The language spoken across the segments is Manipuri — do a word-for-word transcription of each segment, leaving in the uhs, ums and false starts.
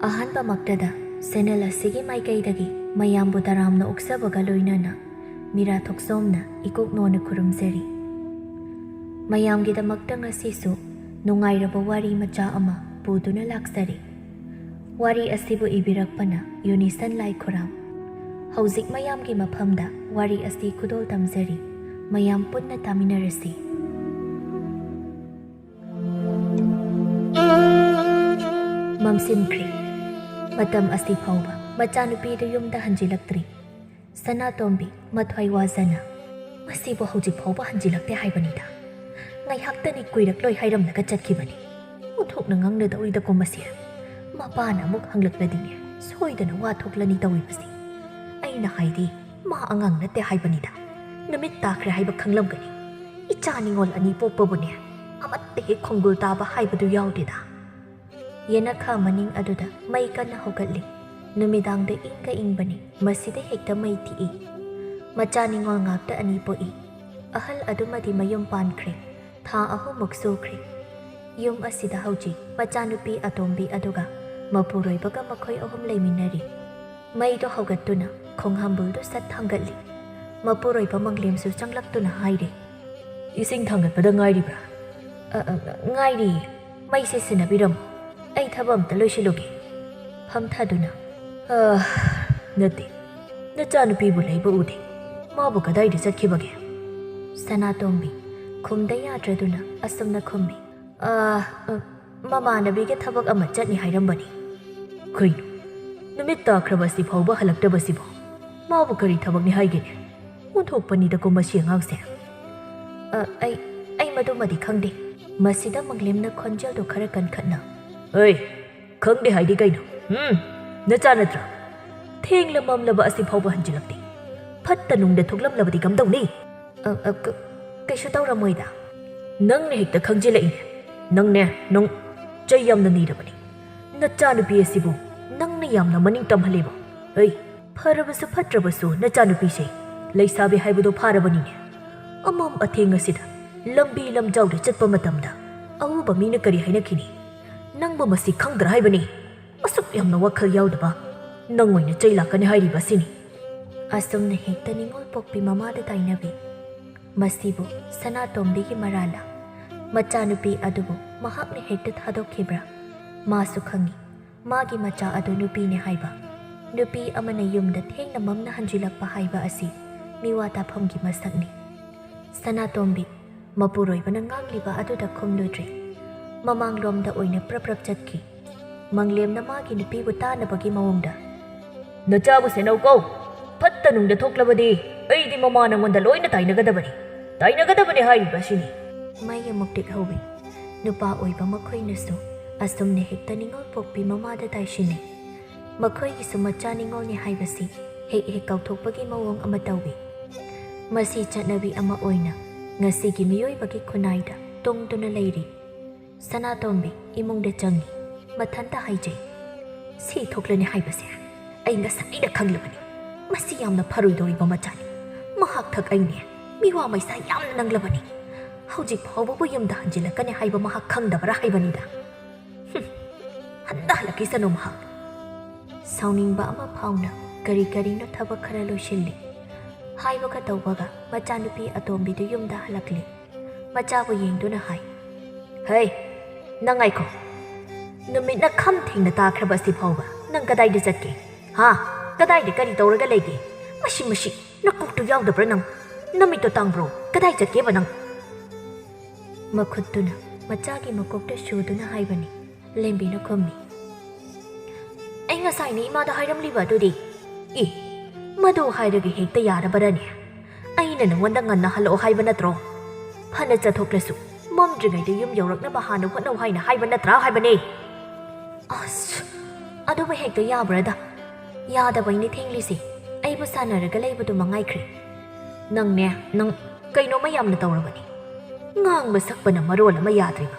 ꯑꯍꯥꯟꯕꯃꯛꯇꯗ ꯆꯦꯅꯦꯜ ꯑꯁꯤꯒꯤ ꯃꯥꯏꯀꯩꯗꯒꯤ ꯃꯌꯥꯝꯕꯨ ꯇꯔꯥꯝꯅ ꯑꯣꯛꯆꯕꯒ ꯂꯣꯏꯅꯅ ꯃꯤꯔꯥ ꯊꯣꯛꯆꯣꯝꯅ ꯏꯀꯣꯛ ꯅꯣꯟꯅ ꯈꯨꯔꯨꯝꯖꯔꯤ꯫ ꯃꯌꯥꯝꯒꯤꯗꯃꯛꯇ ꯉꯁꯤꯁꯨ ꯅꯨꯡꯉꯥꯏꯔꯕ ꯋꯥꯔꯤ ꯃꯆꯥ ꯑꯃ ꯄꯨꯗꯨꯅ ꯂꯥꯛꯆꯔꯤ꯫ ꯋꯥꯔꯤ ꯑꯁꯤꯕꯨ ꯏꯕꯤꯔꯛꯄꯅ ꯌꯨꯅꯤꯁꯟ ꯂꯥꯏꯈꯨꯔꯥꯝ꯫ ꯍꯧꯖꯤꯛ ꯃꯌꯥꯝꯒꯤ ꯃꯐꯝꯗ ꯋꯥꯔꯤ ꯑꯁꯤ ꯈꯨꯗꯣꯜ ꯇꯝꯖꯔꯤ꯫ ꯃꯌꯥꯝ ꯄꯨꯟꯅ ꯇꯥꯃꯤꯟꯅꯔꯁꯤ꯫ ꯃꯝꯁꯤꯟꯈ꯭ꯔꯦ꯫ ꯃꯇꯝ ꯑꯁꯤ ꯐꯥꯎꯕ ꯃꯆꯥꯅꯨꯄꯤꯗꯨ ꯌꯨꯝꯗ ꯍꯟꯖꯤꯜꯂꯛꯇ꯭ꯔꯤ꯫ ꯁꯅꯥꯇꯣꯝꯕꯤ ꯃꯊ꯭ꯋꯥꯏ ꯋꯥꯖꯅ, "ꯃꯁꯤꯕꯨ ꯍꯧꯖꯤꯛ ꯐꯥꯎꯕ ꯍꯟꯖꯤꯜꯂꯛꯇꯦ ꯍꯥꯏꯕꯅꯤꯗ꯫ ꯉꯥꯏꯍꯥꯛꯇꯅꯤ ꯀꯨꯏꯔꯛꯂꯣꯏ ꯍꯥꯏꯔꯝꯂꯒ ꯆꯠꯈꯤꯕꯅꯤ꯫ ꯑꯣꯟꯊꯣꯛꯅ ꯉꯥꯡꯅꯗꯧꯔꯤꯗꯀꯣ ꯃꯁꯤ꯫ ꯃꯄꯥꯅ ꯑꯃꯨꯛ ꯍꯪꯂꯛꯂꯗꯤꯅꯦ, ꯁꯣꯏꯗꯅ ꯋꯥ ꯊꯣꯛꯂꯅꯤ ꯇꯧꯔꯤꯕꯁꯤ꯫ ꯑꯩꯅ ꯍꯥꯏꯗꯤ, ꯃꯥ ꯑꯉꯥꯡ ꯅꯠꯇꯦ ꯍꯥꯏꯕꯅꯤꯗ꯫ ꯅꯨꯃꯤꯠ ꯇꯥꯈ꯭ꯔꯦ ꯍꯥꯏꯕ ꯈꯪꯂꯝꯒꯅꯤ꯫ ꯏꯆꯥ ꯅꯤꯉꯣꯜ ꯑꯅꯤ ꯄꯣꯛꯄꯕꯨꯅꯦ, ꯑꯃꯠꯇ ꯍꯦꯛ ꯈꯣꯡꯒꯨꯜ ꯇꯥꯕ ꯍꯥꯏꯕꯗꯨ ꯌꯥꯎꯗꯦꯗ꯫" ꯌꯦꯅꯈꯥ ꯃꯅꯤꯡ ꯑꯗꯨꯗ ꯃꯩ ꯀꯟꯅ ꯍꯧꯒꯠꯂꯤ꯫ ꯅꯨꯃꯤꯗꯥꯡꯗ ꯏꯪꯒ ꯏꯪꯕꯅꯤ, ꯃꯁꯤꯗ ꯍꯦꯛꯇ ꯃꯩ ꯊꯤꯛꯏ꯫ ꯃꯆꯥ ꯅꯤꯉꯣꯜ ꯉꯥꯛꯇ ꯑꯅꯤ ꯄꯣꯛꯏ꯫ ꯑꯍꯜ ꯑꯗꯨꯃꯗꯤ ꯃꯌꯨꯝ ꯄꯥꯟꯈ꯭ꯔꯦ꯫ ꯊꯥ ꯑꯍꯨꯝꯃꯨꯛ ꯁꯨꯈ꯭ꯔꯦ꯫ ꯌꯨꯝ ꯑꯁꯤꯗ ꯍꯧꯖꯤꯛ ꯃꯆꯥꯅꯨꯄꯤ ꯑꯇꯣꯝꯕꯤ ꯑꯗꯨꯒ ꯃꯄꯨꯔꯣꯏꯕꯒ ꯃꯈꯣꯏ ꯑꯍꯨꯝ ꯂꯩꯃꯤꯟꯅꯔꯤ꯫ ꯃꯩꯗꯣ ꯍꯧꯒꯠꯇꯨꯅ ꯈꯣꯡꯍꯥꯝꯕꯨꯜꯗꯨ ꯁꯠ ꯊꯥꯡꯒꯠꯂꯤ꯫ ꯃꯄꯨꯔꯣꯏꯕ ꯃꯪꯂꯦꯝꯁꯨ ꯆꯪꯂꯛꯇꯨꯅ ꯍꯥꯏꯔꯦ, "ꯏꯁꯤꯡ ꯊꯥꯡꯒꯠꯄꯗ ꯉꯥꯏꯔꯤꯕ꯭ꯔꯥ?" "ꯑ, ꯑ, ꯉꯥꯏꯔꯤꯌꯦ꯫ ꯃꯩꯁꯦ ꯁꯤꯟꯅꯕꯤꯔꯝꯃꯨ꯫ ꯑꯩ ꯊꯕꯛ ꯑꯝꯇ ꯂꯣꯏꯁꯤꯜꯂꯨꯒꯦ꯫" ꯐꯝꯊꯗꯨꯅ, "ꯑ, ꯅꯠꯇꯦ, ꯅꯆꯥꯅꯨꯄꯤꯕꯨ ꯂꯩꯕ ꯎꯗꯦ꯫ ꯃꯥꯕꯨ ꯀꯗꯥꯏꯗ ꯆꯠꯈꯤꯕꯒꯦ?" ꯁꯅꯥꯇꯣꯝꯕꯤ ꯈꯨꯝꯗ ꯌꯥꯗ꯭ꯔꯗꯨꯅ ꯑꯁꯨꯝꯅ ꯈꯨꯝꯃꯤ, "ꯑ, ꯑ, ꯃꯃꯥꯟꯅꯕꯤꯒꯤ ꯊꯕꯛ ꯑꯃ ꯆꯠꯅꯤ ꯍꯥꯏꯔꯝꯕꯅꯤ꯫" "ꯀꯩꯅꯣ, ꯅꯨꯃꯤꯠ ꯇꯥꯈ꯭ꯔꯕ ꯑꯁꯤ ꯐꯥꯎꯕ ꯍꯜꯂꯛꯇꯕꯁꯤꯕꯣ? ꯃꯥꯕꯨ ꯀꯔꯤ ꯊꯕꯛꯅꯤ ꯍꯥꯏꯒꯦꯅꯦ? ꯑꯣꯟꯊꯣꯛꯄꯅꯤꯗꯀꯣ ꯃꯁꯤ ꯑꯉꯥꯡꯁꯦ꯫" "ꯑ, ꯑꯩ, ꯑꯩ ꯃꯗꯨꯃꯗꯤ ꯈꯪꯗꯦ꯫" ꯃꯁꯤꯗ ꯃꯪꯂꯦꯝꯅ ꯈꯣꯟꯖꯦꯜꯗꯨ ꯈꯔ ꯀꯟꯈꯠꯅ, "ꯑꯩ, ꯈꯪꯗꯦ ꯍꯥꯏꯗꯤ ꯀꯩꯅꯣ? ꯎꯝ? ꯅꯆꯥ ꯅꯠꯇ꯭ꯔꯥ? ꯊꯦꯡꯂ ꯃꯝꯂꯕ ꯑꯁꯤ ꯐꯥꯎꯕ ꯍꯟꯖꯤꯜꯂꯛꯇꯦ꯫ ꯐꯠꯇ ꯅꯨꯡꯗ ꯊꯣꯛꯂꯝꯂꯕꯗꯤ ꯀꯝꯗꯧꯅꯤ?" "ꯑ, ꯑ, ꯀ-, ꯀꯩꯁꯨ ꯇꯧꯔꯝꯃꯣꯏꯗ꯫" "ꯅꯪꯅ ꯍꯦꯛꯇ ꯈꯪꯖꯤꯜꯂꯛꯏꯅꯦ꯫ ꯅꯪꯅꯦ, ꯅꯪ ꯆꯩ ꯌꯥꯝꯅ ꯅꯤꯔꯕꯅꯤ꯫ ꯅꯆꯥꯅꯨꯄꯤ ꯑꯁꯤꯕꯨ ꯅꯪꯅ ꯌꯥꯝꯅ ꯃꯅꯤꯡ ꯇꯝꯍꯜꯂꯦꯕ꯫ ꯑꯩ, ꯐꯔꯕꯁꯨ ꯐꯠꯇ꯭ꯔꯕꯁꯨ ꯅꯆꯥꯅꯨꯄꯤꯁꯦ ꯂꯩꯁꯥꯕꯤ ꯍꯥꯏꯕꯗꯣ ꯐꯥꯔꯕꯅꯤꯅꯦ꯫ ꯑꯃꯝ ꯑꯊꯦꯡ ꯑꯁꯤꯗ ꯂꯝꯕꯤ ꯂꯝꯖꯥꯎꯗ ꯆꯠꯄ ꯃꯇꯝꯗ ꯑꯎꯕ ꯃꯤꯅ ꯀꯔꯤ ꯍꯥꯏꯅꯈꯤꯅꯤ? ꯅꯪꯕꯨ ꯃꯁꯤ ꯈꯪꯗ꯭ꯔꯥ ꯍꯥꯏꯕꯅꯤ?" ꯑꯁꯨꯛ ꯌꯥꯝꯅ ꯋꯥꯈꯜ ꯌꯥꯎꯗꯕ? ꯅꯪ ꯑꯣꯏꯅ ꯆꯩ ꯂꯥꯛꯀꯅꯤ ꯍꯥꯏꯔꯤꯕ ꯑꯁꯤꯅꯤ꯫ ꯑꯁꯨꯝꯅ ꯍꯦꯛꯇ ꯅꯤꯡꯉꯣꯜ ꯄꯣꯛꯄꯤ ꯃꯃꯥꯗ ꯇꯥꯏꯅꯕꯤ꯫ ꯃꯁꯤꯕꯨ ꯁꯅꯥꯇꯣꯝꯕꯤꯒꯤ ꯃꯔꯥꯜꯂ? ꯃꯆꯥꯅꯨꯄꯤ ꯑꯗꯨꯕꯨ ꯃꯍꯥꯛꯅ ꯍꯦꯛꯇ ꯊꯥꯗꯣꯛꯈꯤꯕ꯭ꯔꯥ? ꯃꯥꯁꯨ ꯈꯪꯏ, ꯃꯥꯒꯤ ꯃꯆꯥ ꯑꯗꯨ ꯅꯨꯄꯤꯅꯤ ꯍꯥꯏꯕ꯫ ꯅꯨꯄꯤ ꯑꯃꯅ ꯌꯨꯝꯗ ꯊꯦꯡꯅ ꯃꯝꯅ ꯍꯟꯖꯤꯜꯂꯛꯄ ꯍꯥꯏꯕ ꯑꯁꯤ ꯃꯤꯋꯥ ꯇꯥꯐꯝꯒꯤ ꯃꯁꯛꯅꯤ꯫ ꯁꯅꯥꯇꯣꯝꯕꯤ ꯃꯄꯨꯔꯣꯏꯕꯅ ꯉꯥꯡꯂꯤꯕ ꯑꯗꯨꯗ ꯈꯨꯝꯂꯨꯗ꯭ꯔꯦ꯫ ꯃꯃꯥꯡꯂꯣꯝꯗ ꯑꯣꯏꯅ ꯄ꯭ꯔꯞ ꯄ꯭ꯔꯞ ꯆꯠꯈꯤ꯫ ꯃꯪꯂꯦꯝꯅ ꯃꯥꯒꯤ ꯅꯨꯄꯤꯕꯨ ꯇꯥꯅꯕꯒꯤ ꯃꯑꯣꯡꯗ, "ꯅꯆꯥꯕꯨ ꯁꯦꯟꯅꯧꯀꯣ꯫ ꯐꯠꯇ ꯅꯨꯡꯗ ꯊꯣꯛꯂꯕꯗꯤ ꯑꯩꯗꯤ ꯃꯃꯥ ꯅꯉꯣꯟꯗ ꯂꯣꯏꯅ ꯇꯥꯏꯅꯒꯗꯕꯅꯤ꯫ ꯇꯥꯏꯅꯒꯗꯕꯅꯤ ꯍꯥꯏꯔꯤꯕ ꯑꯁꯤꯅꯤ꯫" ꯃꯩ ꯑꯃꯨꯛ ꯇꯤꯛꯍꯧꯏ꯫ ꯅꯨꯄꯥ ꯑꯣꯏꯕ ꯃꯈꯣꯏꯅꯁꯨ ꯑꯁꯨꯝꯅ ꯍꯦꯛꯇ ꯅꯤꯡꯉꯣꯜ ꯄꯣꯛꯄꯤ ꯃꯃꯥꯗ ꯇꯥꯏꯁꯤꯟꯅꯩ꯫ ꯃꯈꯣꯏꯒꯤꯁꯨ ꯃꯆꯥ ꯅꯤꯡꯉꯣꯜꯅꯤ ꯍꯥꯏꯕꯁꯤ ꯍꯦꯛ ꯍꯦꯛ ꯀꯥꯎꯊꯣꯛꯄꯒꯤ ꯃꯑꯣꯡ ꯑꯃ ꯇꯧꯏ꯫ ꯃꯁꯤ ꯆꯠꯅꯕꯤ ꯑꯃ ꯑꯣꯏꯅ ꯉꯁꯤꯒꯤ ꯃꯤꯑꯣꯏꯕꯒꯤ ꯈꯨꯟꯅꯥꯏꯗ ꯇꯣꯡꯗꯨꯅ ꯂꯩꯔꯤ꯫ ꯁꯅꯥꯇꯣꯝꯕꯤ ꯏꯃꯨꯡꯗ ꯆꯪꯏ꯫ ꯃꯊꯟꯇ ꯍꯥꯏꯖꯩ, "ꯁꯤ ꯊꯣꯛꯂꯅꯤ ꯍꯥꯏꯕꯁꯦ ꯑꯩ ꯉꯁꯥꯏꯅ ꯈꯪꯂꯕꯅꯤ꯫ ꯃꯁꯤ ꯌꯥꯝꯅ ꯐꯔꯣꯏꯗꯧꯔꯤꯕ ꯃꯆꯥꯅꯤ꯫ ꯃꯍꯥꯛ ꯊꯛ ꯑꯩꯅꯦ ꯃꯤꯋꯥ ꯃꯩꯁꯥ ꯌꯥꯝꯅ ꯅꯪꯂꯕꯅꯤ꯫ ꯍꯧꯖꯤꯛ ꯐꯥꯎꯕꯕꯨ ꯌꯨꯝꯗ ꯍꯟꯖꯤꯜꯂꯛꯀꯅꯤ ꯍꯥꯏꯕ ꯃꯍꯥꯛ ꯈꯪꯗꯕꯔꯥ ꯍꯥꯏꯕꯅꯤꯗ꯫ ꯍꯨꯝ, ꯍꯟꯗ ꯍꯜꯂꯛꯈꯤꯁꯅꯨ ꯃꯍꯥꯛ꯫" ꯁꯥꯎꯅꯤꯡꯕ ꯑꯃ ꯐꯥꯎꯅ ꯀꯔꯤ ꯀꯔꯤꯅꯣ ꯊꯕꯛ ꯈꯔ ꯂꯣꯏꯁꯤꯜꯂꯤ꯫ ꯍꯥꯏꯕꯒ ꯇꯧꯕꯒ ꯃꯆꯥꯅꯨꯄꯤ ꯑꯇꯣꯝꯕꯤꯗꯨ ꯌꯨꯝꯗ ꯍꯜꯂꯛꯂꯤ꯫ ꯃꯆꯥꯕꯨ ꯌꯦꯡꯗꯨꯅ ꯍꯥꯏ, "ꯍꯩ, ꯅꯪ ꯉꯥꯏꯈꯣ꯫ ꯅꯨꯃꯤꯠꯅ ꯈꯝ ꯊꯦꯡꯅ ꯇꯥꯈ꯭ꯔꯕ ꯑꯁꯤ ꯐꯥꯎꯕ ꯅꯪ ꯀꯗꯥꯏꯗ ꯆꯠꯀꯦ? ꯍꯥ? ꯀꯗꯥꯏꯗ ꯀꯔꯤ ꯇꯧꯔꯒ ꯂꯩꯒꯦ? ꯃꯁꯤ, ꯃꯁꯤ, ꯅꯀꯣꯛꯇꯨ ꯌꯥꯎꯗꯕ꯭ꯔꯥ ꯅꯪ? ꯅꯃꯤꯠꯇꯣ ꯇꯥꯡꯕ꯭ꯔꯣ? ꯀꯗꯥꯏ ꯆꯠꯀꯦꯕ ꯅꯪ?" ꯃꯈꯨꯠꯇꯨꯅ ꯃꯆꯥꯒꯤ ꯃꯀꯣꯛꯇ ꯁꯨꯗꯨꯅ ꯍꯥꯏꯕꯅꯤ꯫ ꯂꯦꯝꯕꯤꯅ ꯈꯨꯝꯃꯤ, "ꯑꯩ ꯉꯁꯥꯏꯅ ꯏꯃꯥꯗ ꯍꯥꯏꯔꯝꯂꯤꯕ ꯑꯗꯨꯗꯤ꯫" "ꯏ, ꯃꯗꯨ ꯍꯥꯏꯔꯒ ꯍꯦꯛꯇ ꯌꯥꯔꯕꯔꯅꯦ? ꯑꯩꯅ ꯅꯉꯣꯟꯗ ꯉꯟꯅ ꯍꯜꯂꯛꯑꯣ ꯍꯥꯏꯕ ꯅꯠꯇ꯭ꯔꯣ? ꯐꯅ ꯆꯠꯊꯣꯛꯂꯁꯨ ꯃꯝꯗ꯭ꯔꯤꯉꯩꯗ ꯌꯨꯝ ꯌꯧꯔꯛꯅꯕ ꯍꯥꯟꯅ ꯍꯣꯠꯅꯧ ꯍꯥꯏꯅ ꯍꯥꯏꯕ ꯅꯠꯇ꯭ꯔꯥ ꯍꯥꯏꯕꯅꯦ?" "ꯑꯁ, ꯑꯗꯨꯕꯨ ꯍꯦꯛꯇ ꯌꯥꯕ꯭ꯔꯥꯗ? ꯌꯥꯗꯕꯩꯅꯦ ꯊꯦꯡꯂꯤꯁꯦ꯫ ꯑꯩꯕꯨ ꯁꯥꯟꯅꯔꯒ ꯂꯩꯕꯗꯨ ꯃꯉꯥꯏꯈ꯭ꯔꯦ꯫" "ꯅꯪꯅꯦ, ꯅꯪ ꯀꯩꯅꯣꯝꯃ ꯌꯥꯝꯅ ꯇꯧꯔꯕꯅꯤ꯫ ꯉꯥꯡꯕ ꯁꯛꯄꯅ ꯃꯔꯣꯜ ꯑꯃ ꯌꯥꯗ꯭ꯔꯤꯕ꯫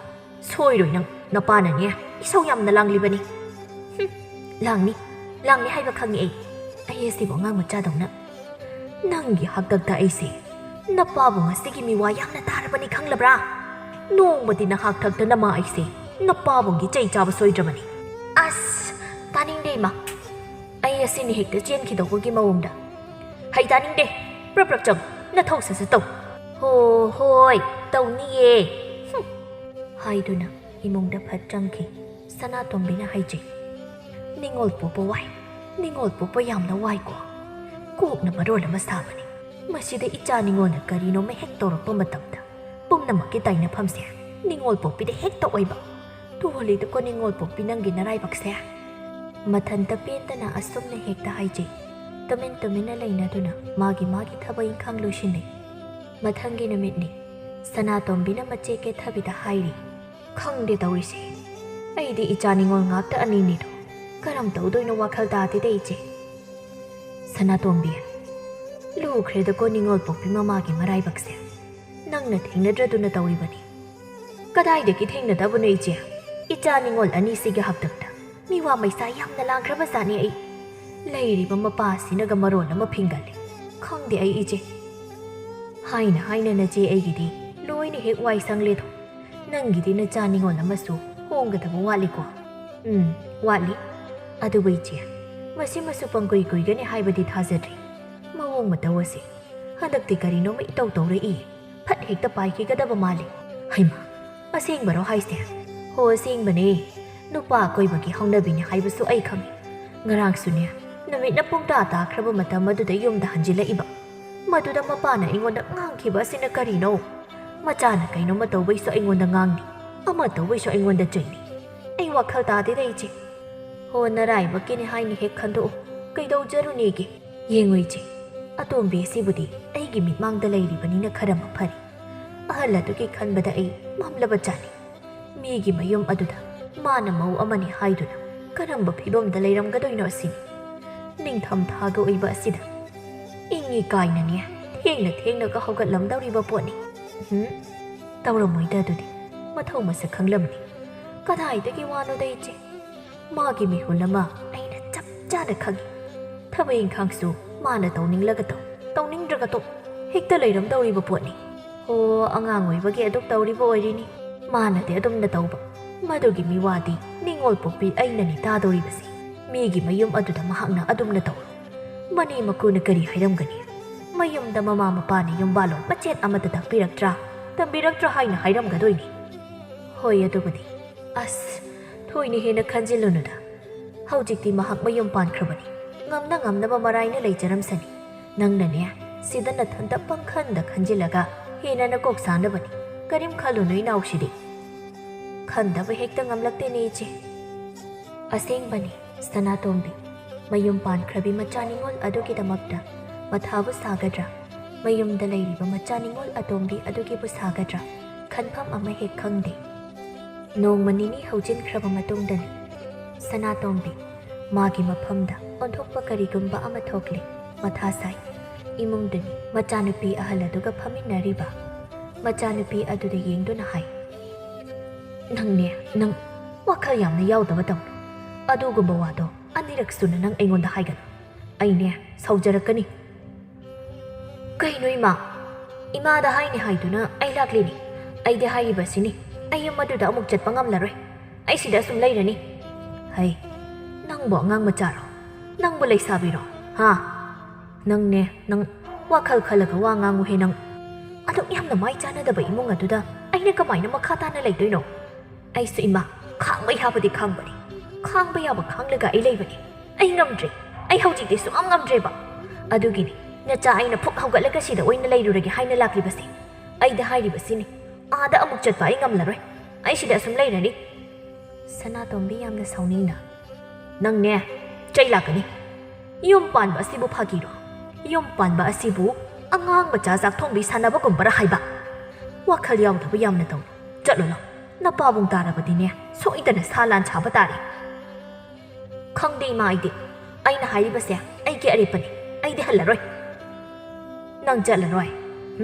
ꯁꯣꯏꯔꯣꯏ ꯅꯪ, ꯅꯄꯥꯅꯅꯦ ꯏꯁꯧ ꯌꯥꯝꯅ ꯂꯥꯡꯂꯤꯕꯅꯤ꯫" "ꯍꯨꯝ, ꯂꯥꯡꯅꯤ, ꯂꯥꯡꯅꯤ ꯍꯥꯏꯕ ꯈꯪꯉꯤ ꯑꯩ꯫ ꯑꯩ ꯑꯁꯤꯕꯨ ꯑꯉꯥꯡ ꯃꯆꯥꯗꯧꯅ꯫" "ꯅꯪꯒꯤ ꯍꯥꯛꯇꯛꯇ ꯑꯩꯁꯦ ꯅꯄꯥꯕꯨꯡ ꯑꯁꯤꯒꯤ ꯃꯤꯋꯥ ꯌꯥꯝꯅ ꯇꯥꯔꯕꯅꯤ ꯈꯪꯂꯕ꯭ꯔꯥ? ꯅꯣꯡꯃꯗꯤ ꯅꯍꯥꯛ ꯊꯛꯇ ꯅꯃꯥ ꯑꯩꯁꯦ ꯅꯄꯥꯕꯨꯡꯒꯤ ꯆꯩ ꯆꯥꯕ ꯁꯣꯏꯗ꯭ꯔꯕꯅꯤ꯫" "ꯑꯁ, ꯑꯁꯤꯅꯤ ꯍꯦꯛꯇ ꯆꯦꯟꯈꯤꯗꯧꯕꯒꯤ ꯃꯑꯣꯡꯗ꯫ "ꯍꯩ ꯇꯥꯅꯤꯡꯗꯦ, ꯄ꯭ꯔꯞ ꯄ꯭ꯔꯞ ꯆꯪ, ꯅꯊꯧ ꯁꯠ ꯁꯠ ꯇꯧ"꯫ "ꯍꯣ, ꯍꯣꯏ, ꯇꯧꯅꯤꯌꯦ꯫ ꯍꯨꯝ"꯫ ꯍꯥꯏꯗꯨꯅ ꯏꯃꯨꯡꯗ ꯐꯠ ꯆꯪꯈꯤ꯫ ꯁꯅꯥꯇꯣꯝꯕꯤꯅ ꯍꯥꯏꯖꯩ, "ꯅꯤꯡꯉꯣꯜ ꯄꯣꯛꯄ ꯋꯥꯏ, ꯅꯤꯡꯉꯣꯜ ꯄꯣꯛꯄ ꯌꯥꯝꯅ ꯋꯥꯏꯀꯣ꯫ ꯀꯣꯛꯅ ꯃꯔꯣꯜ ꯑꯃ ꯁꯥꯕꯅꯤ꯫ ꯃꯁꯤꯗ ꯏꯆꯥ ꯅꯤꯡꯉꯣꯜꯅ ꯀꯔꯤꯅꯣꯃ ꯍꯦꯛ ꯇꯧꯔꯛꯄ ꯃꯇꯝꯗ ꯄꯨꯝꯅꯃꯛꯀꯤ ꯇꯥꯏꯅꯐꯝꯁꯦ ꯅꯤꯡꯉꯣꯜ ꯄꯣꯛꯄꯤꯗ ꯍꯦꯛꯇ ꯑꯣꯏꯕ꯫ ꯇꯣꯜꯂꯤꯗꯀꯣ ꯅꯤꯡꯉꯣꯜ ꯄꯣꯛꯄꯤ ꯅꯪꯒꯤ ꯅꯔꯥꯏꯕꯛꯁꯦ"꯫ ꯃꯊꯟꯇ ꯄꯦꯟꯗꯅ ꯑꯁꯨꯝꯅ ꯍꯦꯛꯇ ꯍꯥꯏꯖꯩ꯫ ꯇꯨꯃꯤꯟ ꯇꯨꯃꯤꯟꯅ ꯂꯩꯅꯗꯨꯅ ꯃꯥꯒꯤ ꯃꯥꯒꯤ ꯊꯕꯛ ꯏꯪꯈꯥꯡ ꯂꯣꯏꯁꯤꯟꯅꯩ꯫ ꯃꯊꯪꯒꯤ ꯅꯨꯃꯤꯠꯅꯤ꯫ ꯁꯅꯥꯇꯣꯝꯕꯤꯅ ꯃꯆꯦ ꯀꯦꯊꯕꯤꯗ ꯍꯥꯏꯔꯤ, "ꯈꯪꯗꯦ ꯇꯧꯔꯤꯁꯦ꯫ ꯑꯩꯗꯤ ꯏꯆꯥ ꯅꯤꯡꯉꯣꯜ ꯉꯥꯛꯇ ꯑꯅꯤꯅꯤꯗꯣ꯫ ꯀꯔꯝ ꯇꯧꯗꯣꯏꯅꯣ ꯋꯥꯈꯜ ꯇꯥꯗꯦꯗ ꯏꯆꯦ"꯫ ꯁꯅꯥꯇꯣꯝꯕꯤ, ꯂꯨꯈ꯭ꯔꯦꯗꯀꯣ ꯅꯤꯡꯉꯣꯜ ꯄꯣꯛꯄꯤ ꯃꯃꯥꯒꯤ ꯃꯔꯥꯏꯕꯛꯁꯦ꯫ ꯅꯪꯅ ꯊꯦꯡꯅꯗ꯭ꯔꯗꯨꯅ ꯇꯧꯔꯤꯕꯅꯤ꯫ ꯀꯗꯥꯏꯗꯒꯤ ꯊꯦꯡꯅꯗꯕꯅꯣ ꯏꯆꯦ? ꯏꯆꯥ ꯅꯤꯡꯉꯣꯜ ꯑꯅꯤꯁꯤꯒꯤ ꯍꯥꯛꯇꯛꯇ ꯃꯤꯋꯥ ꯃꯩꯁꯥ ꯌꯥꯝꯅ ꯂꯥꯡꯈ꯭ꯔꯕ ꯖꯥꯠꯅꯤ ꯑꯩ꯫ ꯂꯩꯔꯤꯕ ꯃꯄꯥꯁꯤꯅꯒ ꯃꯔꯣꯟ ꯑꯃ ꯐꯤꯡꯒꯜꯂꯤ꯫ ꯈꯪꯗꯦ ꯑꯩ ꯏꯆꯦ꯫ ꯍꯥꯏꯅ ꯍꯥꯏꯅ ꯅꯆꯦ ꯑꯩꯒꯤꯗꯤ ꯂꯣꯏꯅ ꯍꯦꯛ ꯋꯥꯏ ꯁꯪꯂꯦꯗꯣ꯫ ꯅꯪꯒꯤꯗꯤ ꯅꯆꯥ ꯅꯤꯡꯉꯣꯜ ꯑꯃꯁꯨ ꯍꯣꯡꯒꯗꯕ ꯋꯥꯠꯂꯤꯀꯣ? ꯎꯝ, ꯋꯥꯠꯂꯤ꯫ ꯑꯗꯨꯕꯨ ꯏꯆꯦ, ꯃꯁꯤꯃꯁꯨ ꯄꯪꯀꯨꯏ ꯀꯨꯏꯒꯅꯤ ꯍꯥꯏꯕꯗꯤ ꯊꯥꯖꯗ꯭ꯔꯤ꯫ ꯃꯑꯣꯡ ꯃꯇꯧ ꯑꯁꯤ ꯍꯟꯗꯛꯇꯤ ꯀꯔꯤꯅꯣꯃ ꯏꯇꯧ ꯇꯧꯔꯛꯏ꯫ ꯐꯠ ꯍꯦꯛꯇ ꯄꯥꯏꯈꯤꯒꯗꯕ ꯃꯥꯜꯂꯤ꯫ ꯍꯩꯃꯥ, ꯑꯁꯦꯡꯕꯔꯣ ꯍꯥꯏꯁꯦ? ꯍꯣ, ꯑꯁꯦꯡꯕꯅꯦ꯫ ꯅꯨꯄꯥ ꯀꯣꯏꯕꯒꯤ ꯍꯧꯅꯕꯤꯅꯦ ꯍꯥꯏꯕꯁꯨ ꯑꯩ ꯈꯪꯏ꯫ ꯉꯔꯥꯡꯁꯨꯅꯦ, ꯅꯨꯃꯤꯠꯅ ꯄꯨꯡꯇꯥ ꯇꯥꯈ꯭ꯔꯕ ꯃꯇꯝ ꯑꯗꯨꯗ ꯌꯨꯝꯗ ꯍꯟꯖꯤꯜꯂꯛꯏꯕ꯫ ꯃꯗꯨꯗ ꯃꯄꯥꯅ ꯑꯩꯉꯣꯟꯗ ꯉꯥꯡꯈꯤꯕ ꯑꯁꯤꯅ ꯀꯔꯤꯅꯣ? ꯃꯆꯥꯅ ꯀꯩꯅꯣꯃ ꯇꯧꯕꯩꯁꯨ ꯑꯩꯉꯣꯟꯗ ꯉꯥꯡꯅꯤ, ꯑꯃ ꯇꯧꯕꯩꯁꯨ ꯑꯩꯉꯣꯟꯗ ꯆꯩꯅꯤ꯫ ꯑꯩ ꯋꯥꯈꯜ ꯇꯥꯗꯦꯗ ꯏꯆꯦ꯫ ꯍꯣ, ꯅꯔꯥꯏꯕꯛꯀꯤꯅꯤ ꯍꯥꯏꯅ ꯍꯦꯛ ꯈꯟꯗꯣꯛꯎ꯫ ꯀꯩꯗꯧꯖꯔꯨꯅꯦꯒꯦ? ꯌꯦꯡꯉꯨ ꯏꯆꯦ, ꯑꯇꯣꯝꯕꯤ ꯑꯁꯤꯕꯨꯗꯤ ꯑꯩꯒꯤ ꯃꯤꯠꯃꯥꯡꯗ ꯂꯩꯔꯤꯕꯅꯤꯅ ꯈꯔ ꯃꯐꯔꯤ꯫ ꯑꯍꯜ ꯑꯗꯨꯒꯤ ꯈꯟꯕꯗ ꯑꯩ ꯃꯝꯂꯕ ꯖꯥꯠꯅꯤ꯫ ꯃꯤꯒꯤ ꯃꯌꯨꯝ ꯑꯗꯨꯗ ꯃꯥꯅ ꯃꯧ ꯑꯃꯅꯤ ꯍꯥꯏꯗꯨꯅ ꯀꯔꯝꯕ ꯐꯤꯕꯝꯗ ꯂꯩꯔꯝꯒꯗꯣꯏꯅꯣ ꯑꯁꯤꯅꯤ꯫ ꯅꯤꯡꯊꯝ ꯊꯥꯒ ꯑꯣꯏꯕ ꯑꯁꯤꯗ ꯏꯪꯉꯤ ꯀꯥꯏꯅꯅꯦ ꯊꯦꯡꯅ ꯊꯦꯡꯅꯒ ꯍꯧꯒꯠꯂꯝꯗꯧꯔꯤꯕ ꯄꯣꯠꯅꯤ꯫ ꯎꯝ, ꯇꯧꯔꯝꯃꯣꯏꯗ ꯑꯗꯨꯗꯤ꯫ ꯃꯊꯧ ꯃꯁꯛ ꯈꯪꯂꯝꯅꯤ꯫ ꯀꯗꯥꯏꯗꯒꯤ ꯋꯥꯅꯣꯗ ꯏꯆꯦ? ꯃꯥꯒꯤ ꯃꯤꯍꯨꯜ ꯑꯃ ꯑꯩꯅ ꯆꯞ ꯆꯥꯅ ꯈꯪꯏ꯫ ꯊꯕꯛ ꯏꯪꯈꯥꯡꯁꯨ ꯃꯥꯅ ꯇꯧꯅꯤꯡꯂꯒ ꯇꯧ, ꯇꯧꯅꯤꯡꯗ꯭ꯔꯒ ꯇꯣꯛ, ꯍꯦꯛꯇ ꯂꯩꯔꯝꯗꯧꯔꯤꯕ ꯄꯣꯠꯅꯤ꯫ ꯍꯣ, ꯑꯉꯥꯡ ꯑꯣꯏꯕꯒꯤ ꯑꯗꯨꯝ ꯇꯧꯔꯤꯕ ꯑꯣꯏꯔꯤꯅꯤ꯫ ꯃꯥꯅꯗꯤ ꯑꯗꯨꯝꯅ ꯇꯧꯕ꯫ ꯃꯗꯨꯒꯤ ꯃꯤꯋꯥꯗꯤ ꯅꯤꯡꯉꯣꯜ ꯄꯣꯛꯄꯤ ꯑꯩꯅꯅꯤ ꯇꯥꯗꯧꯔꯤꯕꯁꯤ꯫ ꯃꯤꯒꯤ ꯃꯌꯨꯝ ꯑꯗꯨꯗ ꯃꯍꯥꯛꯅ ꯑꯗꯨꯝꯅ ꯇꯧꯔꯣ꯫ ꯃꯅꯦ ꯃꯀꯨꯅ ꯀꯔꯤ ꯍꯥꯏꯔꯝꯒꯅꯤ? ꯃꯌꯨꯝꯗ ꯃꯃꯥ ꯃꯄꯥꯅ ꯌꯨꯝꯕꯥꯂꯣꯟ ꯃꯆꯦꯠ ꯑꯃꯠꯇ ꯇꯥꯛꯄꯤꯔꯛꯇ꯭ꯔꯥ, ꯇꯝꯕꯤꯔꯛꯇ꯭ꯔꯥ ꯍꯥꯏꯅ ꯍꯥꯏꯔꯝꯒꯗꯣꯏꯅꯤ꯫ ꯍꯣꯏ, ꯑꯗꯨꯕꯨꯗꯤ꯫ ꯑꯁ, ꯊꯣꯏꯅ ꯍꯦꯟꯅ ꯈꯟꯖꯤꯜꯂꯨꯅꯨꯗ꯫ ꯍꯧꯖꯤꯛꯇꯤ ꯃꯍꯥꯛ ꯃꯌꯨꯝ ꯄꯥꯟꯈ꯭ꯔꯕꯅꯤ꯫ ꯉꯝꯅ ꯉꯝꯅꯕ ꯃꯔꯥꯏꯅ ꯂꯩꯖꯔꯝꯁꯅꯤ꯫ ꯅꯪꯅꯅꯦ, ꯁꯤꯗ ꯅꯊꯟꯇ ꯄꯪꯈꯟꯗ ꯈꯟꯖꯤꯜꯂꯒ ꯍꯦꯟꯅ ꯅꯀꯣꯛ ꯁꯥꯅꯕꯅꯤ꯫ ꯀꯔꯤꯝ ꯈꯜꯂꯨꯅꯨ ꯏꯅꯥꯎꯁꯤꯗꯤ꯫ ꯈꯟꯗꯕ ꯍꯦꯛꯇ ꯉꯝꯂꯛꯇꯦꯅꯦ ꯏꯆꯦ꯫ ꯑꯁꯦꯡꯕꯅꯤ, ꯁꯅꯥꯇꯣꯝꯕꯤ꯫ ꯃꯌꯨꯝ ꯄꯥꯟꯈ꯭ꯔꯕꯤ ꯃꯆꯥ ꯅꯤꯉꯣꯜ ꯑꯗꯨꯒꯤꯗꯃꯛꯇ ꯃꯊꯥꯕꯨ ꯁꯥꯒꯗ꯭ꯔꯥ? ꯃꯌꯨꯝꯗ ꯂꯩꯔꯤꯕ ꯃꯆꯥ ꯅꯤꯉꯣꯜ ꯑꯇꯣꯝꯕꯤ ꯑꯗꯨꯒꯤꯕꯨ ꯁꯥꯒꯗ꯭ꯔꯥ? ꯈꯟꯐꯝ ꯑꯃ ꯍꯦꯛ ꯈꯪꯗꯦ꯫ ꯅꯣꯡꯃ ꯅꯤꯅꯤ ꯍꯧꯖꯤꯟꯈ꯭ꯔꯕ ꯃꯇꯨꯡꯗꯅꯤ ꯁꯅꯥꯇꯣꯝꯕꯤ ꯃꯥꯒꯤ ꯃꯐꯝꯗ ꯑꯣꯟꯊꯣꯛꯄ ꯀꯔꯤꯒꯨꯝꯕ ꯑꯃ ꯊꯣꯛꯂꯦ꯫ ꯃꯊꯥ ꯁꯥꯏ꯫ ꯏꯃꯨꯡꯗꯅꯤ ꯃꯆꯥꯅꯨꯄꯤ ꯑꯍꯜ ꯑꯗꯨꯒ ꯐꯝꯃꯤꯟꯅꯔꯤꯕ꯫ ꯃꯆꯥꯅꯨꯄꯤ ꯑꯗꯨꯗ ꯌꯦꯡꯗꯨꯅ ꯍꯥꯏ, "ꯅꯪꯅꯦ, ꯅꯪ ꯋꯥꯈꯜ ꯌꯥꯝꯅ ꯌꯥꯎꯗꯕ ꯇꯧꯅꯨ꯫ ꯑꯗꯨꯒꯨꯝꯕ ꯋꯥꯗꯣ ꯑꯅꯤꯔꯛ ꯁꯨꯅ ꯅꯪ ꯑꯩꯉꯣꯟꯗ ꯍꯥꯏꯒꯅꯨ꯫ ꯑꯩꯅꯦ, ꯁꯥꯎꯖꯔꯛꯀꯅꯤ꯫" "ꯀꯩꯅꯣ ꯏꯃꯥ? ꯏꯃꯥꯗ ꯍꯥꯏꯅꯤ ꯍꯥꯏꯗꯨꯅ ꯑꯩ ꯂꯥꯛꯂꯤꯅꯤ꯫ ꯑꯩꯗꯤ ꯍꯥꯏꯔꯤꯕꯁꯤꯅꯤ, ꯑꯩ ꯌꯨꯝ ꯑꯗꯨꯗ ꯑꯃꯨꯛ ꯆꯠꯄ ꯉꯝꯂꯔꯣꯏ꯫ ꯑꯩ ꯁꯤꯗ ꯑꯁꯨꯝ ꯂꯩꯔꯅꯤ꯫" "ꯍꯩ, ꯅꯪꯕꯨ ꯑꯉꯥꯡ ꯃꯆꯥꯔꯣ? ꯅꯪꯕꯨ ꯂꯩꯁꯥꯕꯤꯔꯣ? ꯍꯥ? ꯅꯪꯅꯦ, ꯅꯪ ꯋꯥꯈꯜ ꯈꯜꯂꯒ ꯋꯥ ꯉꯥꯡꯉꯨꯍꯦ ꯅꯪ꯫ ꯑꯗꯨꯛ ꯌꯥꯝꯅ ꯃꯥꯏ ꯆꯥꯟꯅꯗꯕ ꯏꯃꯨꯡ ꯑꯗꯨꯗ ꯑꯩꯅ ꯀꯃꯥꯏꯅ ꯃꯈꯥ ꯇꯥꯅ ꯂꯩꯗꯣꯏꯅꯣ? ꯑꯩꯁꯨ ꯏꯃꯥ, ꯈꯥꯡꯕ ꯌꯥꯕꯗꯤ ꯈꯥꯡꯕꯅꯤ꯫ ꯈꯥꯡꯕ ꯌꯥꯕ ꯈꯥꯡꯂꯒ ꯑꯩ ꯂꯩꯕꯅꯤ꯫ ꯑꯩ ꯉꯝꯗ꯭ꯔꯦ꯫ ꯑꯩ ꯍꯧꯖꯤꯛꯇꯤ ꯁꯨꯡꯉꯝ ꯉꯝꯗ꯭ꯔꯦꯕ꯫ ꯑꯗꯨꯒꯤꯅꯤ ꯅꯆꯥ ꯑꯩꯅ ꯐꯨꯛ ꯍꯧꯒꯠꯂꯒ ꯁꯤꯗ ꯑꯣꯏꯅ ꯂꯩꯔꯨꯔꯒꯦ ꯍꯥꯏꯅ ꯂꯥꯛꯂꯤꯕꯁꯦ꯫ ꯑꯩꯗ ꯍꯥꯏꯔꯤꯕꯁꯤꯅꯤ, ꯑꯥꯗ ꯑꯃꯨꯛ ꯆꯠꯄ ꯑꯩ ꯉꯝꯂꯔꯣꯏ꯫ ꯑꯩ ꯁꯤꯗ ꯑꯁꯨꯝ ꯂꯩꯔꯅꯤ꯫" ꯁꯅꯥꯇꯣꯝꯕꯤ ꯌꯥꯝꯅ ꯁꯥꯎꯅꯤꯡꯅ, "ꯅꯪꯅꯦ, ꯆꯩ ꯂꯥꯛꯀꯅꯤ꯫ ꯌꯨꯝ ꯄꯥꯟꯕ ꯑꯁꯤꯕꯨ ꯐꯥꯒꯤꯔꯣ? ꯌꯨꯝ ꯄꯥꯟꯕ ꯑꯁꯤꯕꯨ ꯑꯉꯥꯡ ꯃꯆꯥ ꯆꯥꯛ ꯊꯣꯡꯕꯤ ꯁꯥꯟꯅꯕꯒꯨꯝꯕꯔ ꯍꯥꯏꯕ? ꯋꯥꯈꯜ ꯌꯥꯎꯗꯕ ꯌꯥꯝꯅ ꯇꯧꯅꯨ꯫ ꯆꯠꯂꯣ ꯂꯥꯎ꯫ ꯅꯄꯥꯕꯨꯡ ꯇꯥꯔꯕꯗꯤꯅꯦ, ꯁꯣꯏꯗꯅ ꯁꯥ ꯂꯥꯟ ꯁꯥꯕ ꯇꯥꯔꯦ꯫" "ꯈꯪꯗꯦ ꯏꯃꯥ, ꯑꯩꯗꯤ꯫ ꯑꯩꯅ ꯍꯥꯏꯔꯤꯕꯁꯦ ꯑꯩꯒꯤ ꯑꯔꯦꯞꯄꯅꯤ꯫ ꯑꯩꯗꯤ ꯍꯜꯂꯔꯣꯏ꯫" "ꯅꯪ ꯆꯠꯂꯔꯣꯏ?